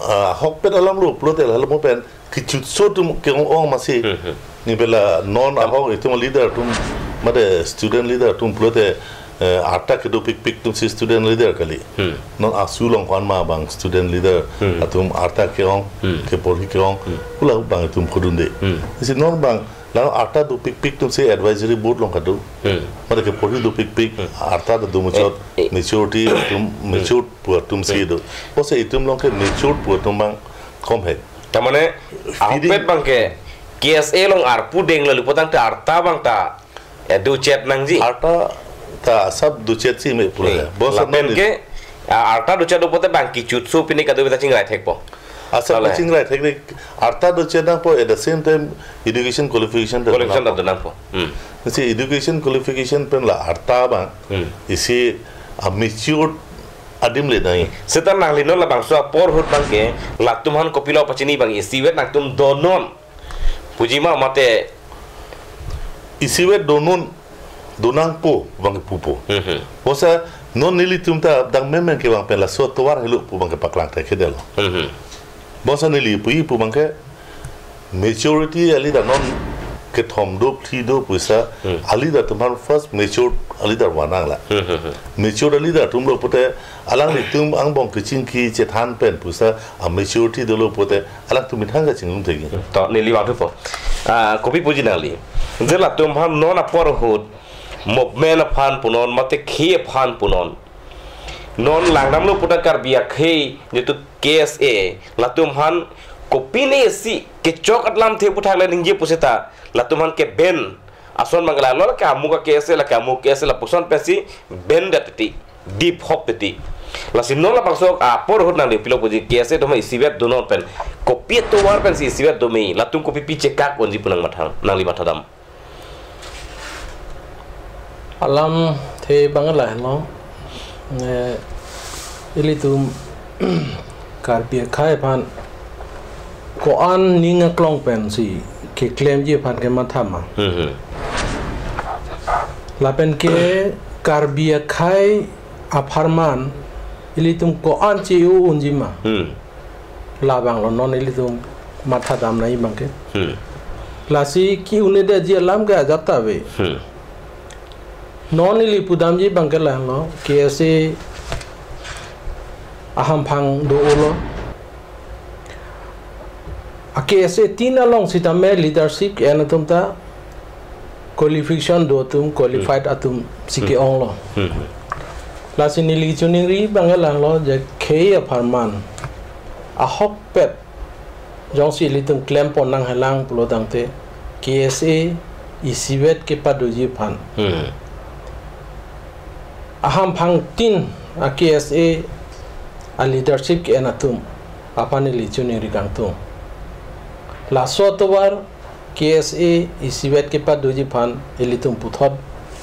ah, ahokpet alam lo pulote lalo mo pen kechutso atum ke-ong-ong masi. Hmm, hmm. Ni bela non, tam, ahok itum leader atum, mate student leader atum pulote, eh, arta kedopikpik atum si student leader kali. Hmm. Non ASU along ko-an ma abang student leader, hmm, atum arta ke-ong, hmm, keporhi ke-ong, hmm, hula abang itum pudunde. Hmm. Isi non abang, la arta dopikpik atum si advisory board along kado. Hmm. Mate keporhi dopikpik, hmm, arta do muchot, eh, eh, maturity atum, hmm, matured pu atum si, hmm, do. Bose itum along ke matured pu atum abang kom he. Tamane, feeding, ahokpet abangke K S A along arpu deng lalu putangte arta abang ta, eh, dochet nangji. Arta ta asap dochet si me pura. Eh, ya. Bose lapen non ke, ah, arta dochet dopote abang kechutso pini kado beta chingrai thekpo. Asap, lale, chingrai thek ni arta dochet nangpo, at the same time education qualification ta, qualification ta nangpo. Nangpo. Hmm. Si education qualification pen la arta abang, hmm, isi a matured adim le nai. Seta nangli non labangso apor ahut abangke latum aphan kopilo pachini abang isivet nangtum donon puji ma mate? Isivet donon, donangpo abang pupo. Mhm. Bose non nelitum ta dang memeng kevang pen laso atovar helo pu abangke paklang thekthedetlo. Mhm. Bose neli pu-i pu abangke maturity a leader non kethom do phli do pusa, hmm, a leader atum aphan first matured a leader vanang la. Hmm, hmm, hmm. Matured a leader atum lo pute alanglitum angbong kechingki chethan pen pusa a maturity dolo pute alangtum methang kachingrum thekji. To neli vangthupo. Ah, kopi puji nangli? Je latum aphan non apor ahut movement aphan punon mate khei aphan punon. Non langdamlo puta Karbi akhei netu K S A latum aphan kopine si kechok alam the puthak le ningje puseta latum aphan ke-ban ason abang lalo ke amuk a K S A la ke amuk K S A lapuson pensi ban det titi, dip hop titi. Lasi non labangso apor ahut nangli pilo puji K S A atum isivet donon pen kopi atovar pensi isivet dome, latum kopi pi chekak unji pu nang matha, nangli mathadam? Alamthe abang lahelo. Eh, ilitum Karbi akhei aphan ko-an ning aklong pensi keklemji aphan kematha ma. Hmm, hmm. Lapen ke Karbi akhei apharman ilitum ko-an che-o unji ma. Hmm. Labanglo non ilitum mathadam nangji abangke. Hmm. Lasi ke-un-edetji alam ke ajat ta ave. Hmm. Non ili pudamji abangke lahelo, K S A ahamphang do-olo. A K S A tin along sitame leadership ke-en atum ta qualification do atum, qualified, hmm, atum si, hmm, ke-onglo. Hmm. Lasi neli choningri abang lahelo je khei apharman ahokpet jongsi ilitum klempon nanghelang pulo tangte K S A isivet kepadoji aphan. Hmm. Ahamphang tin a K S A a leadership ke-en atum aphan ili choningri kangtung. Laso atovar K S A isivet kepadoji aphan ilitum puthot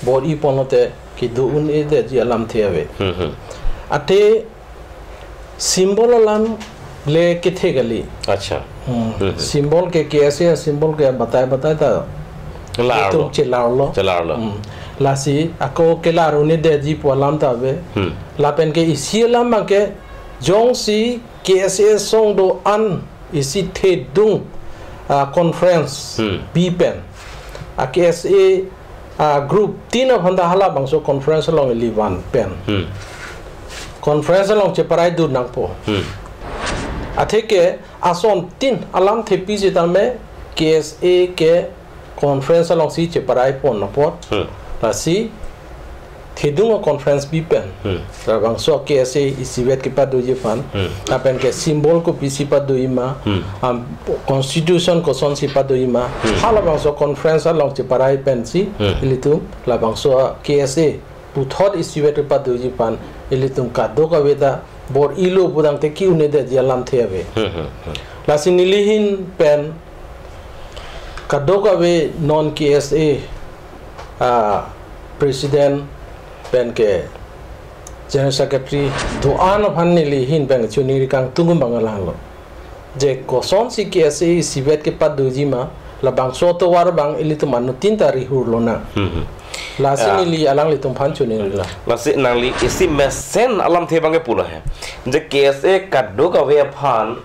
bor-i ponlote kedo un-edetji alamthe ave. Hmm, hmm. Athe symbol alam le kethe kali. Acha. Hmm. Hmm, hmm. Symbol ke K S A symbol ke batai batai ta. Larlo. Itum chelarlo. Chelarlo. Hmm. Lasi ako kelar un-edetji pu alam ta ave. Hmm. Lapen ke isi alam abangke jongsi K S A asong do-an isi thedung, ah, conference, hmm, bi pen. A K S A, ah, group tin aphan ta halabangso conference along ili van pen. Hmm. Conference along cheparai dun nangpo. Hmm. Atheke ason tin alamthe pi sitame K S A ke conference alongsi cheparai pon apot. Hmm. Lasi thedung a-conference bi pen. Hmm. Labangso K S A isivet kepadoji aphan. Hmm. Lapen ke symbol kopisi padoji ma. Hmm. Am, constitution kosonsi padoji ma. Hmm. Halabangso conference along cheparai pensi. Hmm. Ilitum labangso K S A puthot isivet kepadoji aphan. Ilitum kadokave ta bor-ilo pudamte ke-un-edetji alamthe ave. Hmm, hmm, hmm. Lasi neli ahin pen kadokave non K S A, ah, president pen ke general secretary do-an aphan neli ahin pen choningri kangtung abang lahelo. Je kosonsi K S A isivet kepadoji ma, labangso atovar abang ilitum anuttin ta rihur lonang. Hmm, hmm. Lasi, ah, neli alanglitum aphan choningri lang. Lasi nangli isi mesen alamthe abang ke pulo he. Je K S A kadokave aphan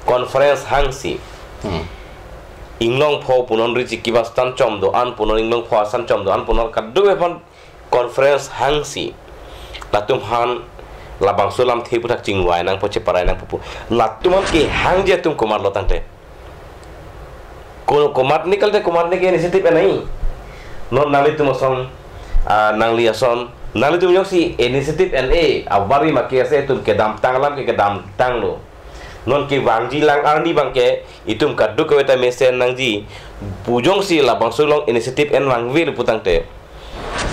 conference hangsi. Hmm. Inglongpho punon, Ri Chikip asan chom do-an punon, Inglongpho asan chom do-an punon, kadokave aphan conference hangsi. Latum aphan labangso alamthe aputhak chingvai nangpo, cheparai nangpo pu. Latum aphan kehangji atum komatlo tangte. Ko-, komatne kalte komatne ke initiative en-e. Non nanglitum ason, ah, nangli ason, nanglitum jongsi initiative en-e, abari ma K S A atum kedamtang alam ke kedamtanglo. Non kevangji lang arni abang ke, itum kadokave ta mesen nangji, pu jongsi labangso along initiative en vangvelo putangte.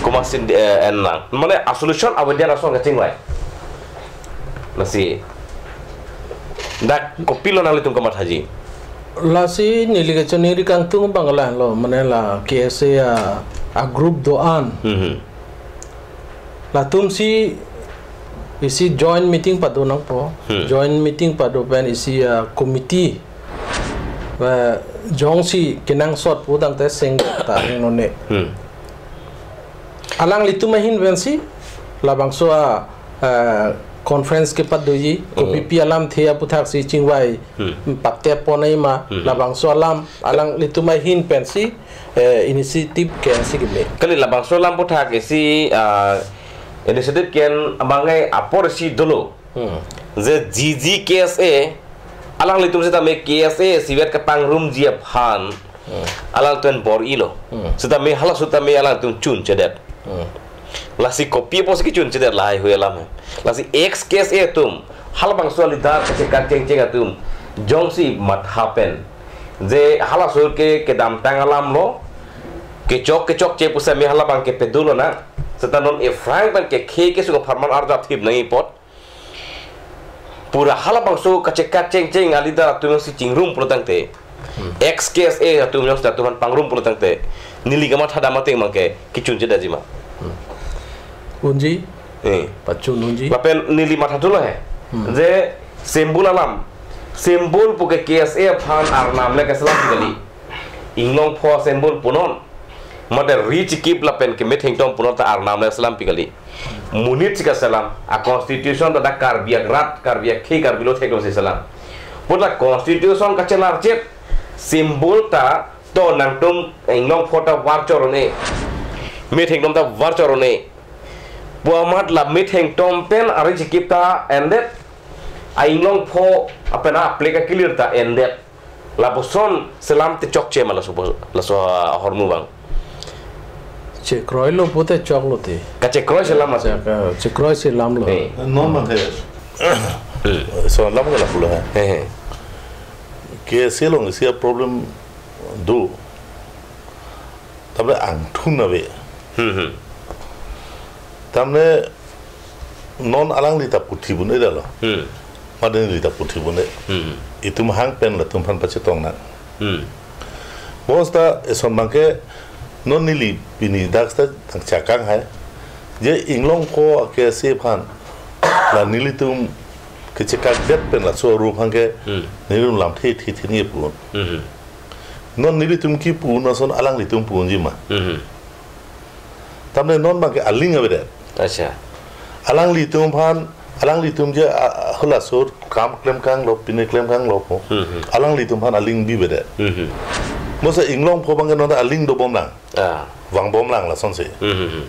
Komatsi, eh, en lang. Mane a-solution avedet ason kachingvai. Lasi. Dak kopilo nanglitum kamathaji? Lasi neli kachoningri kangtung abang lahelo, mane la K S A a, a-group do-an. Mhm. Latumsi isi joint meeting pado nangpo. Hmm. Joint meeting pado pen isi, ah, committee, eh, jongsi kenangsot putangte seng ta hingno ne. Hmm. Alanglitum ahin pensi labangso a, eh, conference kepadoji, hmm, kopipi alamthe aputhak si chingvai, hmm, paktep ponnoi ma, hmm, labangso alam alanglitum ahin pensi, eh, initiative ke-ensi keme. Kali labangso alam aputhak isi, ah, initiative ke-en abang ke apor isi dolo. Hmm. Je G G K S A, alanglitum setame K S A isivet kapangrumji aphan, hmm, alangtum bor-ilo. Hmm. Setame halaso tame alangtum chunchedet. Hmm. Lasi kopi apotsi kechunchedet lahai hui alam he. Lasi ex K S A atum, halabangso a-leader kachekak chengcheng atum jongsi matha pen, je halaso ke kedamtang alamlo, kechok kechokche pu setame halabang ke pedulonang. Seta non aphrang pen ke khei kesung apharman arjap thip nangji apot. Pura halabangso kachekak chengcheng a-leader atum jongsi chingrum pulotangte, hmm, ex K S A atum jongsi latum aphan pangrum pulotangte, neli kamathadam ateng abang ke kechunchedetji ma. Hmm. Unji? Eh. Pachun unji? Lapen neli matha thulo he. Hmm. Je symbol alam. Symbol pu ke K S A aphan arnam le keselam kali. Inglongpho symbol punon. Mate Ri Chikip lapen ke Methengtom punon ta arnam le selam pi kali. Monit si kaselam, a-constitution ta dak Karbi arat, Karbi akhei, Karbi lo theklongsi selam. Pu ta constitution kachelarchet, symbol ta to nangtum Inglongpho ta var chor un-e. Methengtom ta var chor un-e. Pu amat la Methengtom pen a-Ri Chikip ta endet, a-Inglongpho apen a-flag kelir ta endet. Lapuson selam te chokche ma laso, laso ahormu abang. Chekroilo pute choklo te. Kachekroi selam ma te. Chek-, eh, chekroi selamlo. Eh. Non ma te. So lam ke lapulo he. Eh, eh. Ke selong isi a-problem do. Tabra angthun ave. Hmm, hmm. Tamne non alangli ta puthi bun-e dalo. Hmm. Mate neli ta puthi bun-e. Hmm. Itum hang pen latum aphan pachetong nang. Hmm. Bos ta eson abang ke non neli pini dak ta tang chakang hai. Je Inglongpho a-K S A aphan la nelitum kechekak det pen laso aru aphan ke, hmm, nelitum lamthe thi thi ni pun. Hmm. Non nelitum kipu ason alanglitum punji ma. Mhm. Tamne non abang ke aling avedet. Acha. Alanglitum aphan, alanglitum je, a, a, halaso akam klemkanglo, pine klemkanglo po. Mhm. Alanglitum aphan aling bivedet. Mhm. Mosa Inglongpho abang ke non aling dobom lang. Ah. Vangbom lang lasonsi. Mhm.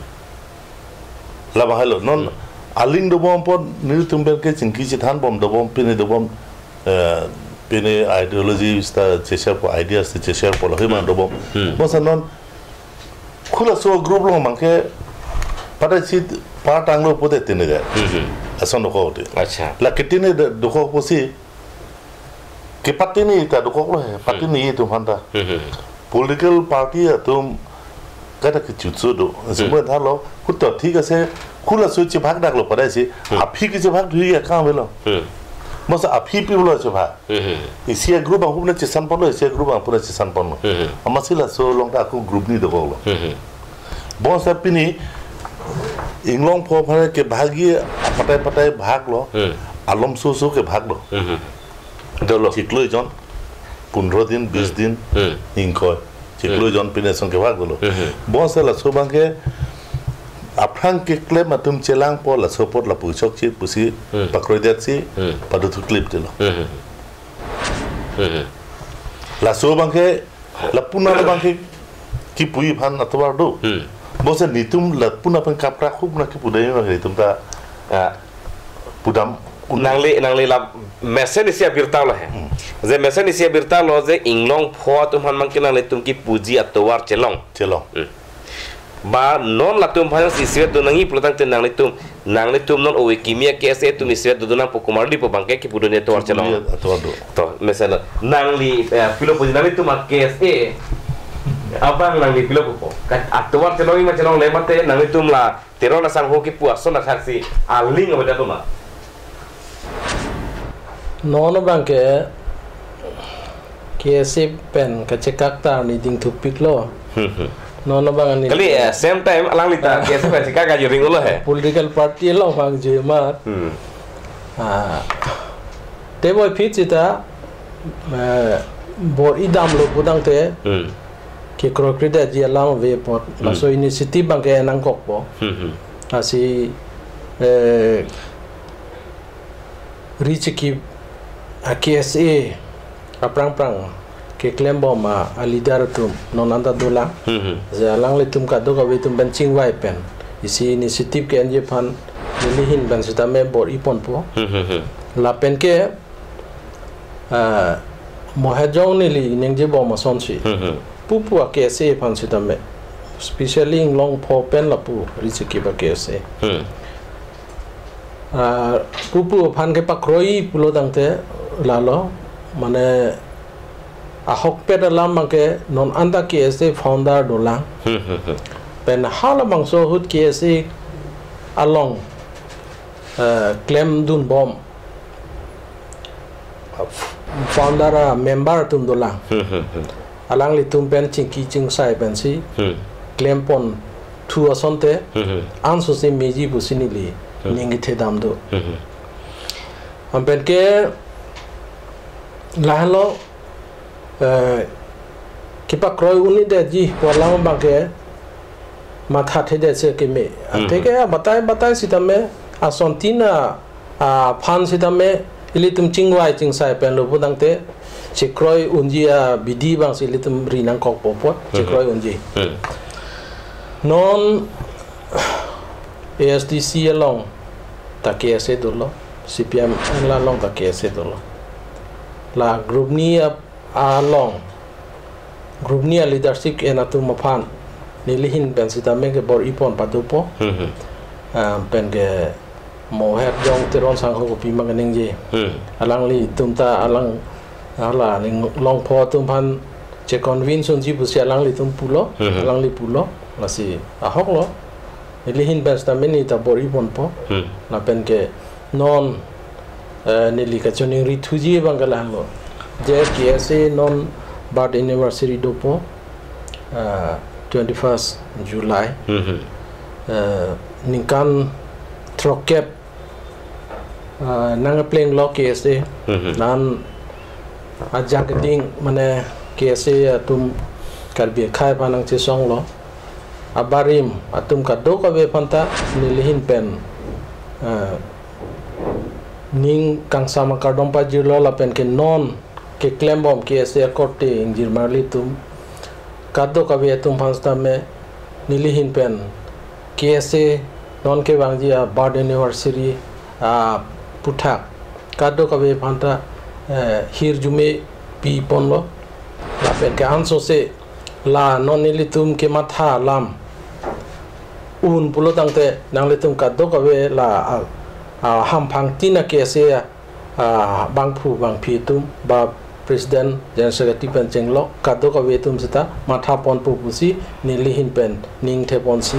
Labang helo, non, hmm, aling dobom apot nelitum pen ke chingki chethanbom dobom, pine dobom, eh, pine ideology ta cheshare po, ideas ta cheshare po, lahai abang, hmm, dobom. Hmm. Mosa non, khula so group along abang ke, Pada si par tanglo pute tini ke. Hmm. Ason dokok te. Acha. La ketini de-, dokok pusi. Kepatini ta dokoklo he. Patini itu hanta. Hmm. Political party atum kada kechutso do. Hmm. Semua thalo. Kuto thik ase. Kula su chebhak daklo pada si. Hmm. Aphi kechebhak dui ya kang velo. Hmm. Masa aphi pi velo chebhak. Hmm. Isi a group ang puna chesan ponlo, isi a group ang puna chesan ponlo. Hmm. Amatsi laso along ta aku group ni dokoklo. Hmm. Bonseta pini Inglongpho aphan kebhagi apatai patai bhaglo. Hmm. Alom su su kebhaglo. Hmm. Dolo. Chiklo jon, pundro din, bis Hmm. din, Hmm. ingkoi. Chiklo Hmm. jon pini ason kebhag dolo. Hmm. Bonseta laso abangke aphrang keklem atum chelangpo laso apot lapu chokche pusi Hmm. pakroidetsi Hmm. paduthukklipdetlo. Hmm. Hmm. Laso abangke, lapu-an abangke kipuji aphan atovar do. Hmm. Bonseta netum lapu-an aphan kapra khub na kipu dai abang netum ta, ah, pudam un- Nangli, nangli la mesen isi abirta lo he. Hmm. Je mesen isi abirta lo je Inglongpho atum aphan abangke nanglitum kipuji atovar chelong. Chelong. Hmm. Ba non latum aphan si isivet do nangji pulo tangte nanglitum, nanglitum non ove kimi a-K S A atum isivet do nangpo komarli pu abangke kipu do ne atovar chelong. Atovar do. To, mesen lo. Nangli, eh, pilo puji nanglitum a-K S A abang nangli pilo pupo. Ka atovar chelongji ma chelongle mate nanglitum la Teron asangho kipu ason athak si aling avedet ma? Non abangke K S A pen kachekak ta arni dingthupiklo. Hmm, hmm. Non abang ani Kali, eh, same time alangli ta K S A pen chekak ajoring ulo he. Political party along vangji amat. Hmm. Ah. Te boi phit sita, eh, bor-i damlo pu tangte. Hmm. Kekroikredetji alam ave apot. Hmm. Laso initiative abangke nangkokpo. Hmm, hmm. Lasi, eh, ri chikip a-K S A aphrang aphrang keklembom a, a-leader atum non anta dolang. Hmm, hmm. Je alanglitum kadokave atum pen chingvai pen isi initiative ke-enji aphan neli ahin pen sitame bor-i ponpo. Hmm, hmm, hmm. Lapen ke, ah, Mohejong neli ningjebom asonsi. Hmm, hmm. Pupu a-K S A aphan sitame. Specially Inglongpho pen lapu ri chikip a-K S A. Hmm. Ah, pupu aphan kepakroi pulo tangte lalo, mane ahokpet alam abangke non anta K S A founder dolang. Hmm, hmm, hmm. Pen halabangso ahut K S A along, eh, klemdunbom, founder a-member atum dolang. Hmm, hmm, hmm. Alanglitum pen chingki chingsai pensi Hmm. klemponthu asonte Hmm, hmm. ansose meji pusi neli Hmm. ning kethedam do. Hmm, hmm. Anpen ke lahenlo, eh, kepakroi un-edetji pu alam abangke mathathedetsi keme. Hmm. Atheke batai batai sitame ason tin a, aphan sitame ilitum chingvai chingsai penlo pu tangte chekroi unji abidi abangsi ilitum ri nangkokpo apot Hmm. chekroi unji. Hmm. Non A S D C along ta K S A dolo, C P M L along ta K S A dolo. La group ni ap-, along, group ni a-leadership ke-en atum aphan neli ahin pen sitame ke bor-i pon padopo. Hmm, hmm. Ah, pen ke Mohejong Teron sangho kopi ma kaningje. Hmm. Alanglitum ta alang, hala Inglongpho atum aphan che-convince unji pusi alanglitum pulo, Hmm, hmm. alangli pulo, lasi ahoklo. Neli ahin pen sitame neli ta bor-i ponpo. Hmm. Lapen ke non, eh, neli kachoningrithuji abangke lahenlo. Je K S A non birth anniversary dopo, eh, twenty-first July. Hmm, hmm. Eh, ningkan throkkep, eh, nangplenglo K S A. Hmm, hmm. Lapen ajak ding mane K S A atum Karbi akhei aphan nangchesonglo. Abarim atum kadokave aphanta neli ahin pen, eh, ning kangsam akardom pajirlo lapen ke non keklembom K S A akorte ingjirmarli atum kadokave atum aphan sitame neli ahin pen K S A non kevangji a-birth anniversary aphuthak kadokave aphanta, eh, hirjume piponlo. Lapen ke ansose la non nelitum kematha alam un pulo tangte nanglitum kadokave la, a, a, hamphang tin a K S A, a, bangphu bangphi atum ba president, general secretary pen chenglok kadokave atum seta matha ponpo pusi neli ahin pen ning theponsi,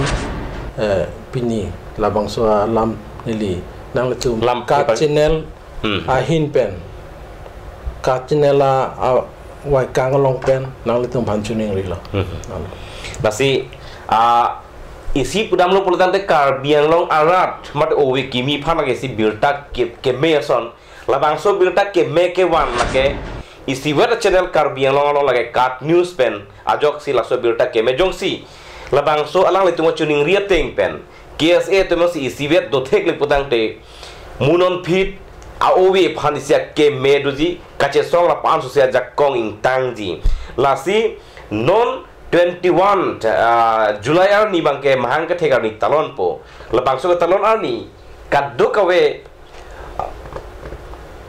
eh, pini labangso alam neli nanglitum Lam ka kepal- channel Hmm. ahin pen, ka channel a, a, vaikang along pen nanglitum aphan choningrilo. Hmm. Lasi, a, isi pudamlo pulo tangte Karbi Anglong arat mat ove kimi aphan lake isi birta ke, keme ason. Labangso birta keme kevan lake isivet a channel Karbi Anglong along lake KAT News pen ajoksi laso birta keme jongsi labangso alanglitum choningri ateng pen K S A atum si isivet dothek le putangte, mu non phit a-ove aphan isi akeme doji, kachesong la pan susia jakong ingtangji. Lasi non twenty-one, ah, July arni abangke mahang kethek arni talonpo. Labangso ketalon arni kadokave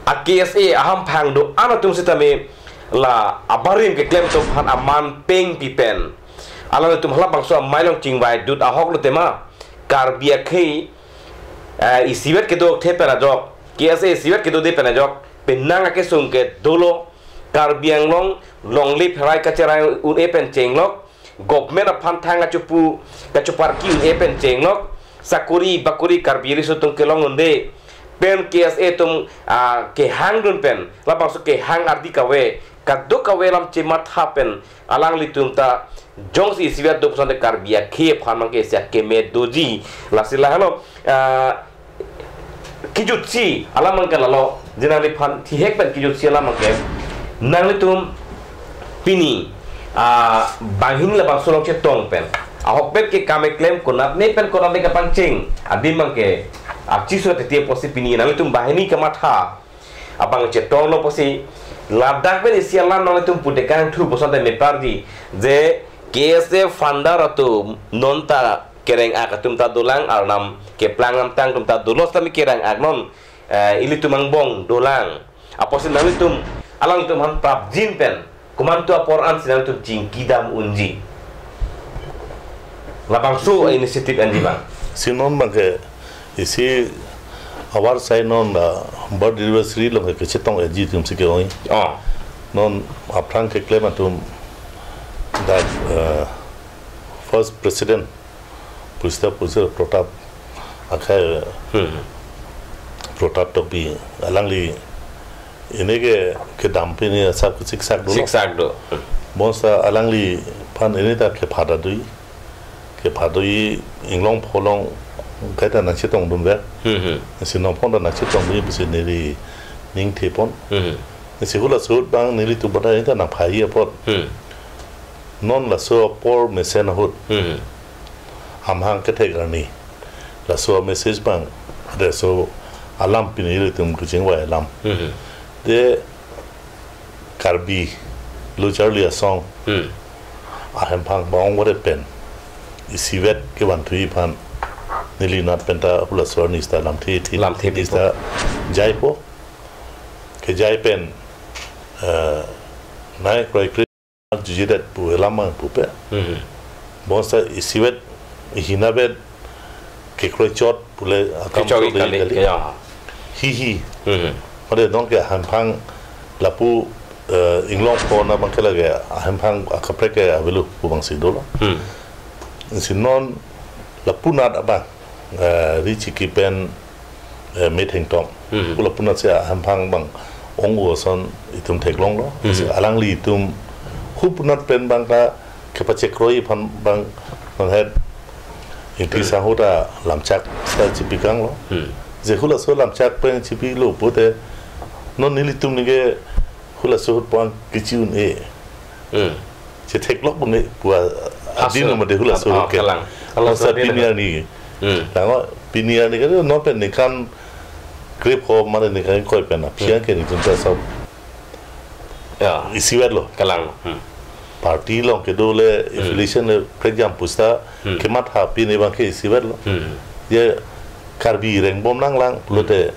a K S A ahamphang do-an atum sitame la abarim keklem atum aphan aman pengpi pen alanglitum halabangso amei along chingvai dut ahok lo tema, Karbi akhei, eh, isivet kedo thepen ajok, K S A isivet kedo de pen ajok, penang akesung ke dolo, Karbi Anglong longle pherai kacherai un-e pen chenglok, government aphan thang kachepu, kacheparki un-e pen chenglok, sakori bakori Karbi riso atum kelong unde, pen K S A atum, ah, kehang dun pen, labangso kehang ardi kave, kadokave alam chematha pen, alanglitum ta jongsi isivet do pusonte Karbi akhei aphan abangke isi akeme doji. Lasi lahelo, ah, kejutsi alam abangke lalo, je nangliphan thihek pen kejutsi alam abangke. Nanglitum pini, ah, banghini labangso along chetong pen, ahokpet ke kam keklem konatne pen konatne kapangcheng adim abangke archiso titi apotsi pini nanglitum banghini kamatha abang chetonglo pusi ladak pen isi alam nanglitum putekang thu pusonte meparji je K S A founder atum non ta kereng-ak atum ta dolang, arnam keplang amtang atum ta dolo sitame kereng-ak non, eh, ilitum angbong dolang. Apotsi nanglitum alangtum aphan prapjin pen komantu apor ansi nanglitum chingkidam unji. Labangso initiative anji bang. Si non abangke isi avarsai non la birth anniversary along ke kechetong eji atum si ke-oi. Oh. Non aphrang keklem atum dak, eh, first president pusita pusita Pratap akhai Hmm. Pratap Tokbi alangli ini ke kedam pini asap ke siksak dolo. Siksak do. Bonta alangliphan ini ta kepha ta dui. Kepha dui inglong pholong kaita nangchetong dunver. Hmm, hmm. Si nonphon ta nangchetong dui pusi neli ning thepon. Hmm. Si hula suhut abang nelitum pada ini ta nangphaji apot. Hmm. Non laso apor mesen ahut. Hmm. Amahang kethek arni. Laso message abang, laso alam pini ilitum kechingvai alam. Hmm. De Karbi lo charli asong. Hmm. Ahemphang abang ongvore pen isivet kevanthui aphan neli nat pen ta hula suar nista lamthe thi Lamthe nista jaipo. Kejai pen, eh, nai kroikre jujedet pu elam abang pupe. Hmm. Bonta isivet ihinavet kekroi chot pule akam Kechok chot ikali, kali. Ya. Hi hi. Hmm. Pada nong ke ahemphang lapu, eh, inglong pho na abangke lake ahemphang akaprek ke avelo pu abangsi dolo. Hmm. Si non lapu nat abang, eh, ri chiki pen, eh, metheng tom. Hmm. Pu lapu nat si ahemphang abang ong-o ason itum theklonglo. Hmm. Si alanglitum hu pu nat pen abang ta kepachekroi aphan abang non het Ingti Hmm. Sangho ta lamchak sita chipikanglo. Hmm. Je hulaso lamchak pen chipilo pute non nelitum nike hulaso ahut abang kechi un-e. Hmm. Chetheklok un-e pu a-, Aso. Adin mate hulaso Ah, ah, ahut ke. Kalang. Halaso Halaso adin pini ahut. Arni. Hmm. Nang pini arni ke non pen ningkan krepho mane ningkan kroi pen aphi Hmm. ke nelitum ta sob Ya. Isivet lo. Kalang. Hmm. Party along kedo le Hmm. affiliation le prekjam pusita Hmm. kematha pini abangke isivet lo. Hmm. Ye Karbi rengbom nanglang Hmm. pulote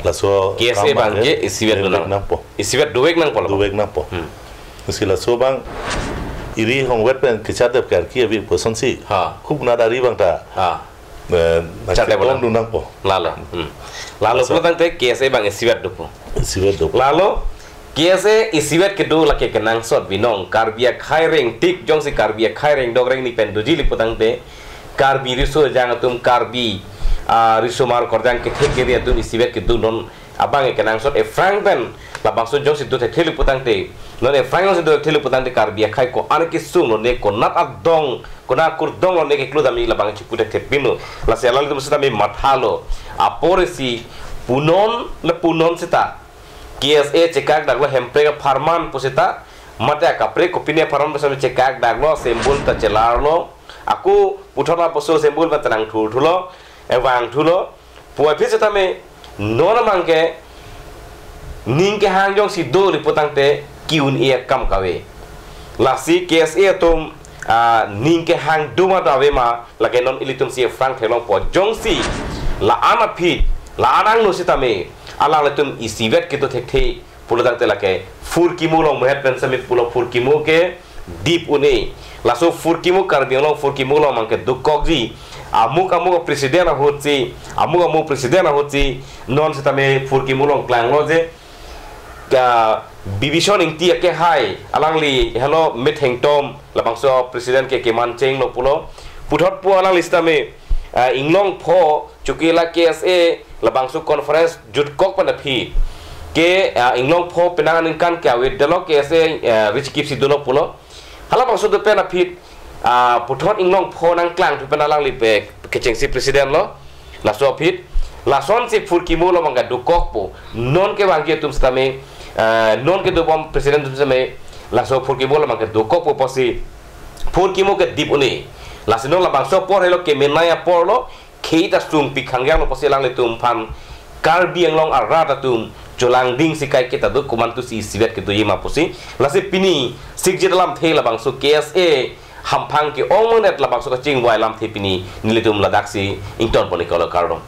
laso K S A kam abangke abangke isivet dovek nang. Nangpo. Isivet dovek nangpo lo. Dovek nangpo. Hmm. Si laso abang iri hongvet pen kechardet karki avi puson si. Ha. Huk nat ari abang ta. Ha. Eh, Char dep nang. Dun nangpo. Lalo. Hmm. Lalo. Masa. Pulo tangte K S A abang isivet dopo. Isivet dopo. Lalo K S A isivet kedo lake kenangsot binong, Karbi akhai rengtik jongsi Karbi akhai rengdok rengni pen doji li putangte, Karbi riso ejang atum, Karbi, ah, risomar korjang kethek keri atum isivet kedo non abang e kenangsot, aphrang pen labangso jongsi do thekthe li putangte, non aphrang jongsi do thekthe li putangte Karbi akhai ko-an kesung lo ne, konat adong, konat kurdom lo ne keklo damji labang chipu thekthe pinlo. Lasi alanglitum sitame mathalo. Apor isi punon le punon seta K S A chekak daklo, Hemprek apharman puseta, mate akaprek kopine apharman puseta chekak daklo, symbol ta chelarlo. Ako puthot lapuson symbol ba tenang thurthulo, evang thulo. Puvoiphit setame non abang ke ning kehang jongsi do li putangte ki-un-e akam kave. Lasi K S A atum, ah, ning kehang do ma do ave ma, lake non ilitum si aphrang theklongpo. Jongsi la-an aphi, la-an angno sitame alanglitum isivet kedo thekthe pulo tangte lake phurkimo along muhet pen sitame pulo, phurkimo ke dip un-e. Laso phurkimo, Karbi Anglong phurkimo along abang ke dokokji. Amuk amuk president ahut si, amuk amuk president ahut si non sitame phurkimo along klanglo je, ka Bibison Ingti akehai, alangli helo methengtom labangso president ke keman chenglo pulo. Puthot pu alangli sitame, ah, inglong pho, chukila K S A labangso conference jutkok pen aphi ke, ah, inglong pho penang aningkan ke avedetlo, K S A, ah, richikip si dolo pulo. Halabangso do pen aphi, ah, puthot inglong pho nangklangthu pen alangli pe kechengsi president lo. Laso aphi, lasonsi phurkimo along abang ke dokokpo. Non kevangji atum sitame, ah, non kedobom president atum sitame, laso phurkimo along abang ke dokokpo pusi phurkimo ke dip un-e. Lasi non labangso apor helo kemenei apor lo, khei ta sungpi khangjang lo pusi alanglitum aphan, Karbi Anglong arat atum cholangding si kaiketa do, komantusi isivet kedoji ma pusi. Lasi pini sikjit alamthe labangso K S A hamphang ke-ong mangne labangso kachingvai alamthe pini nelitum ladaksi ingtonpon iklo, kardom.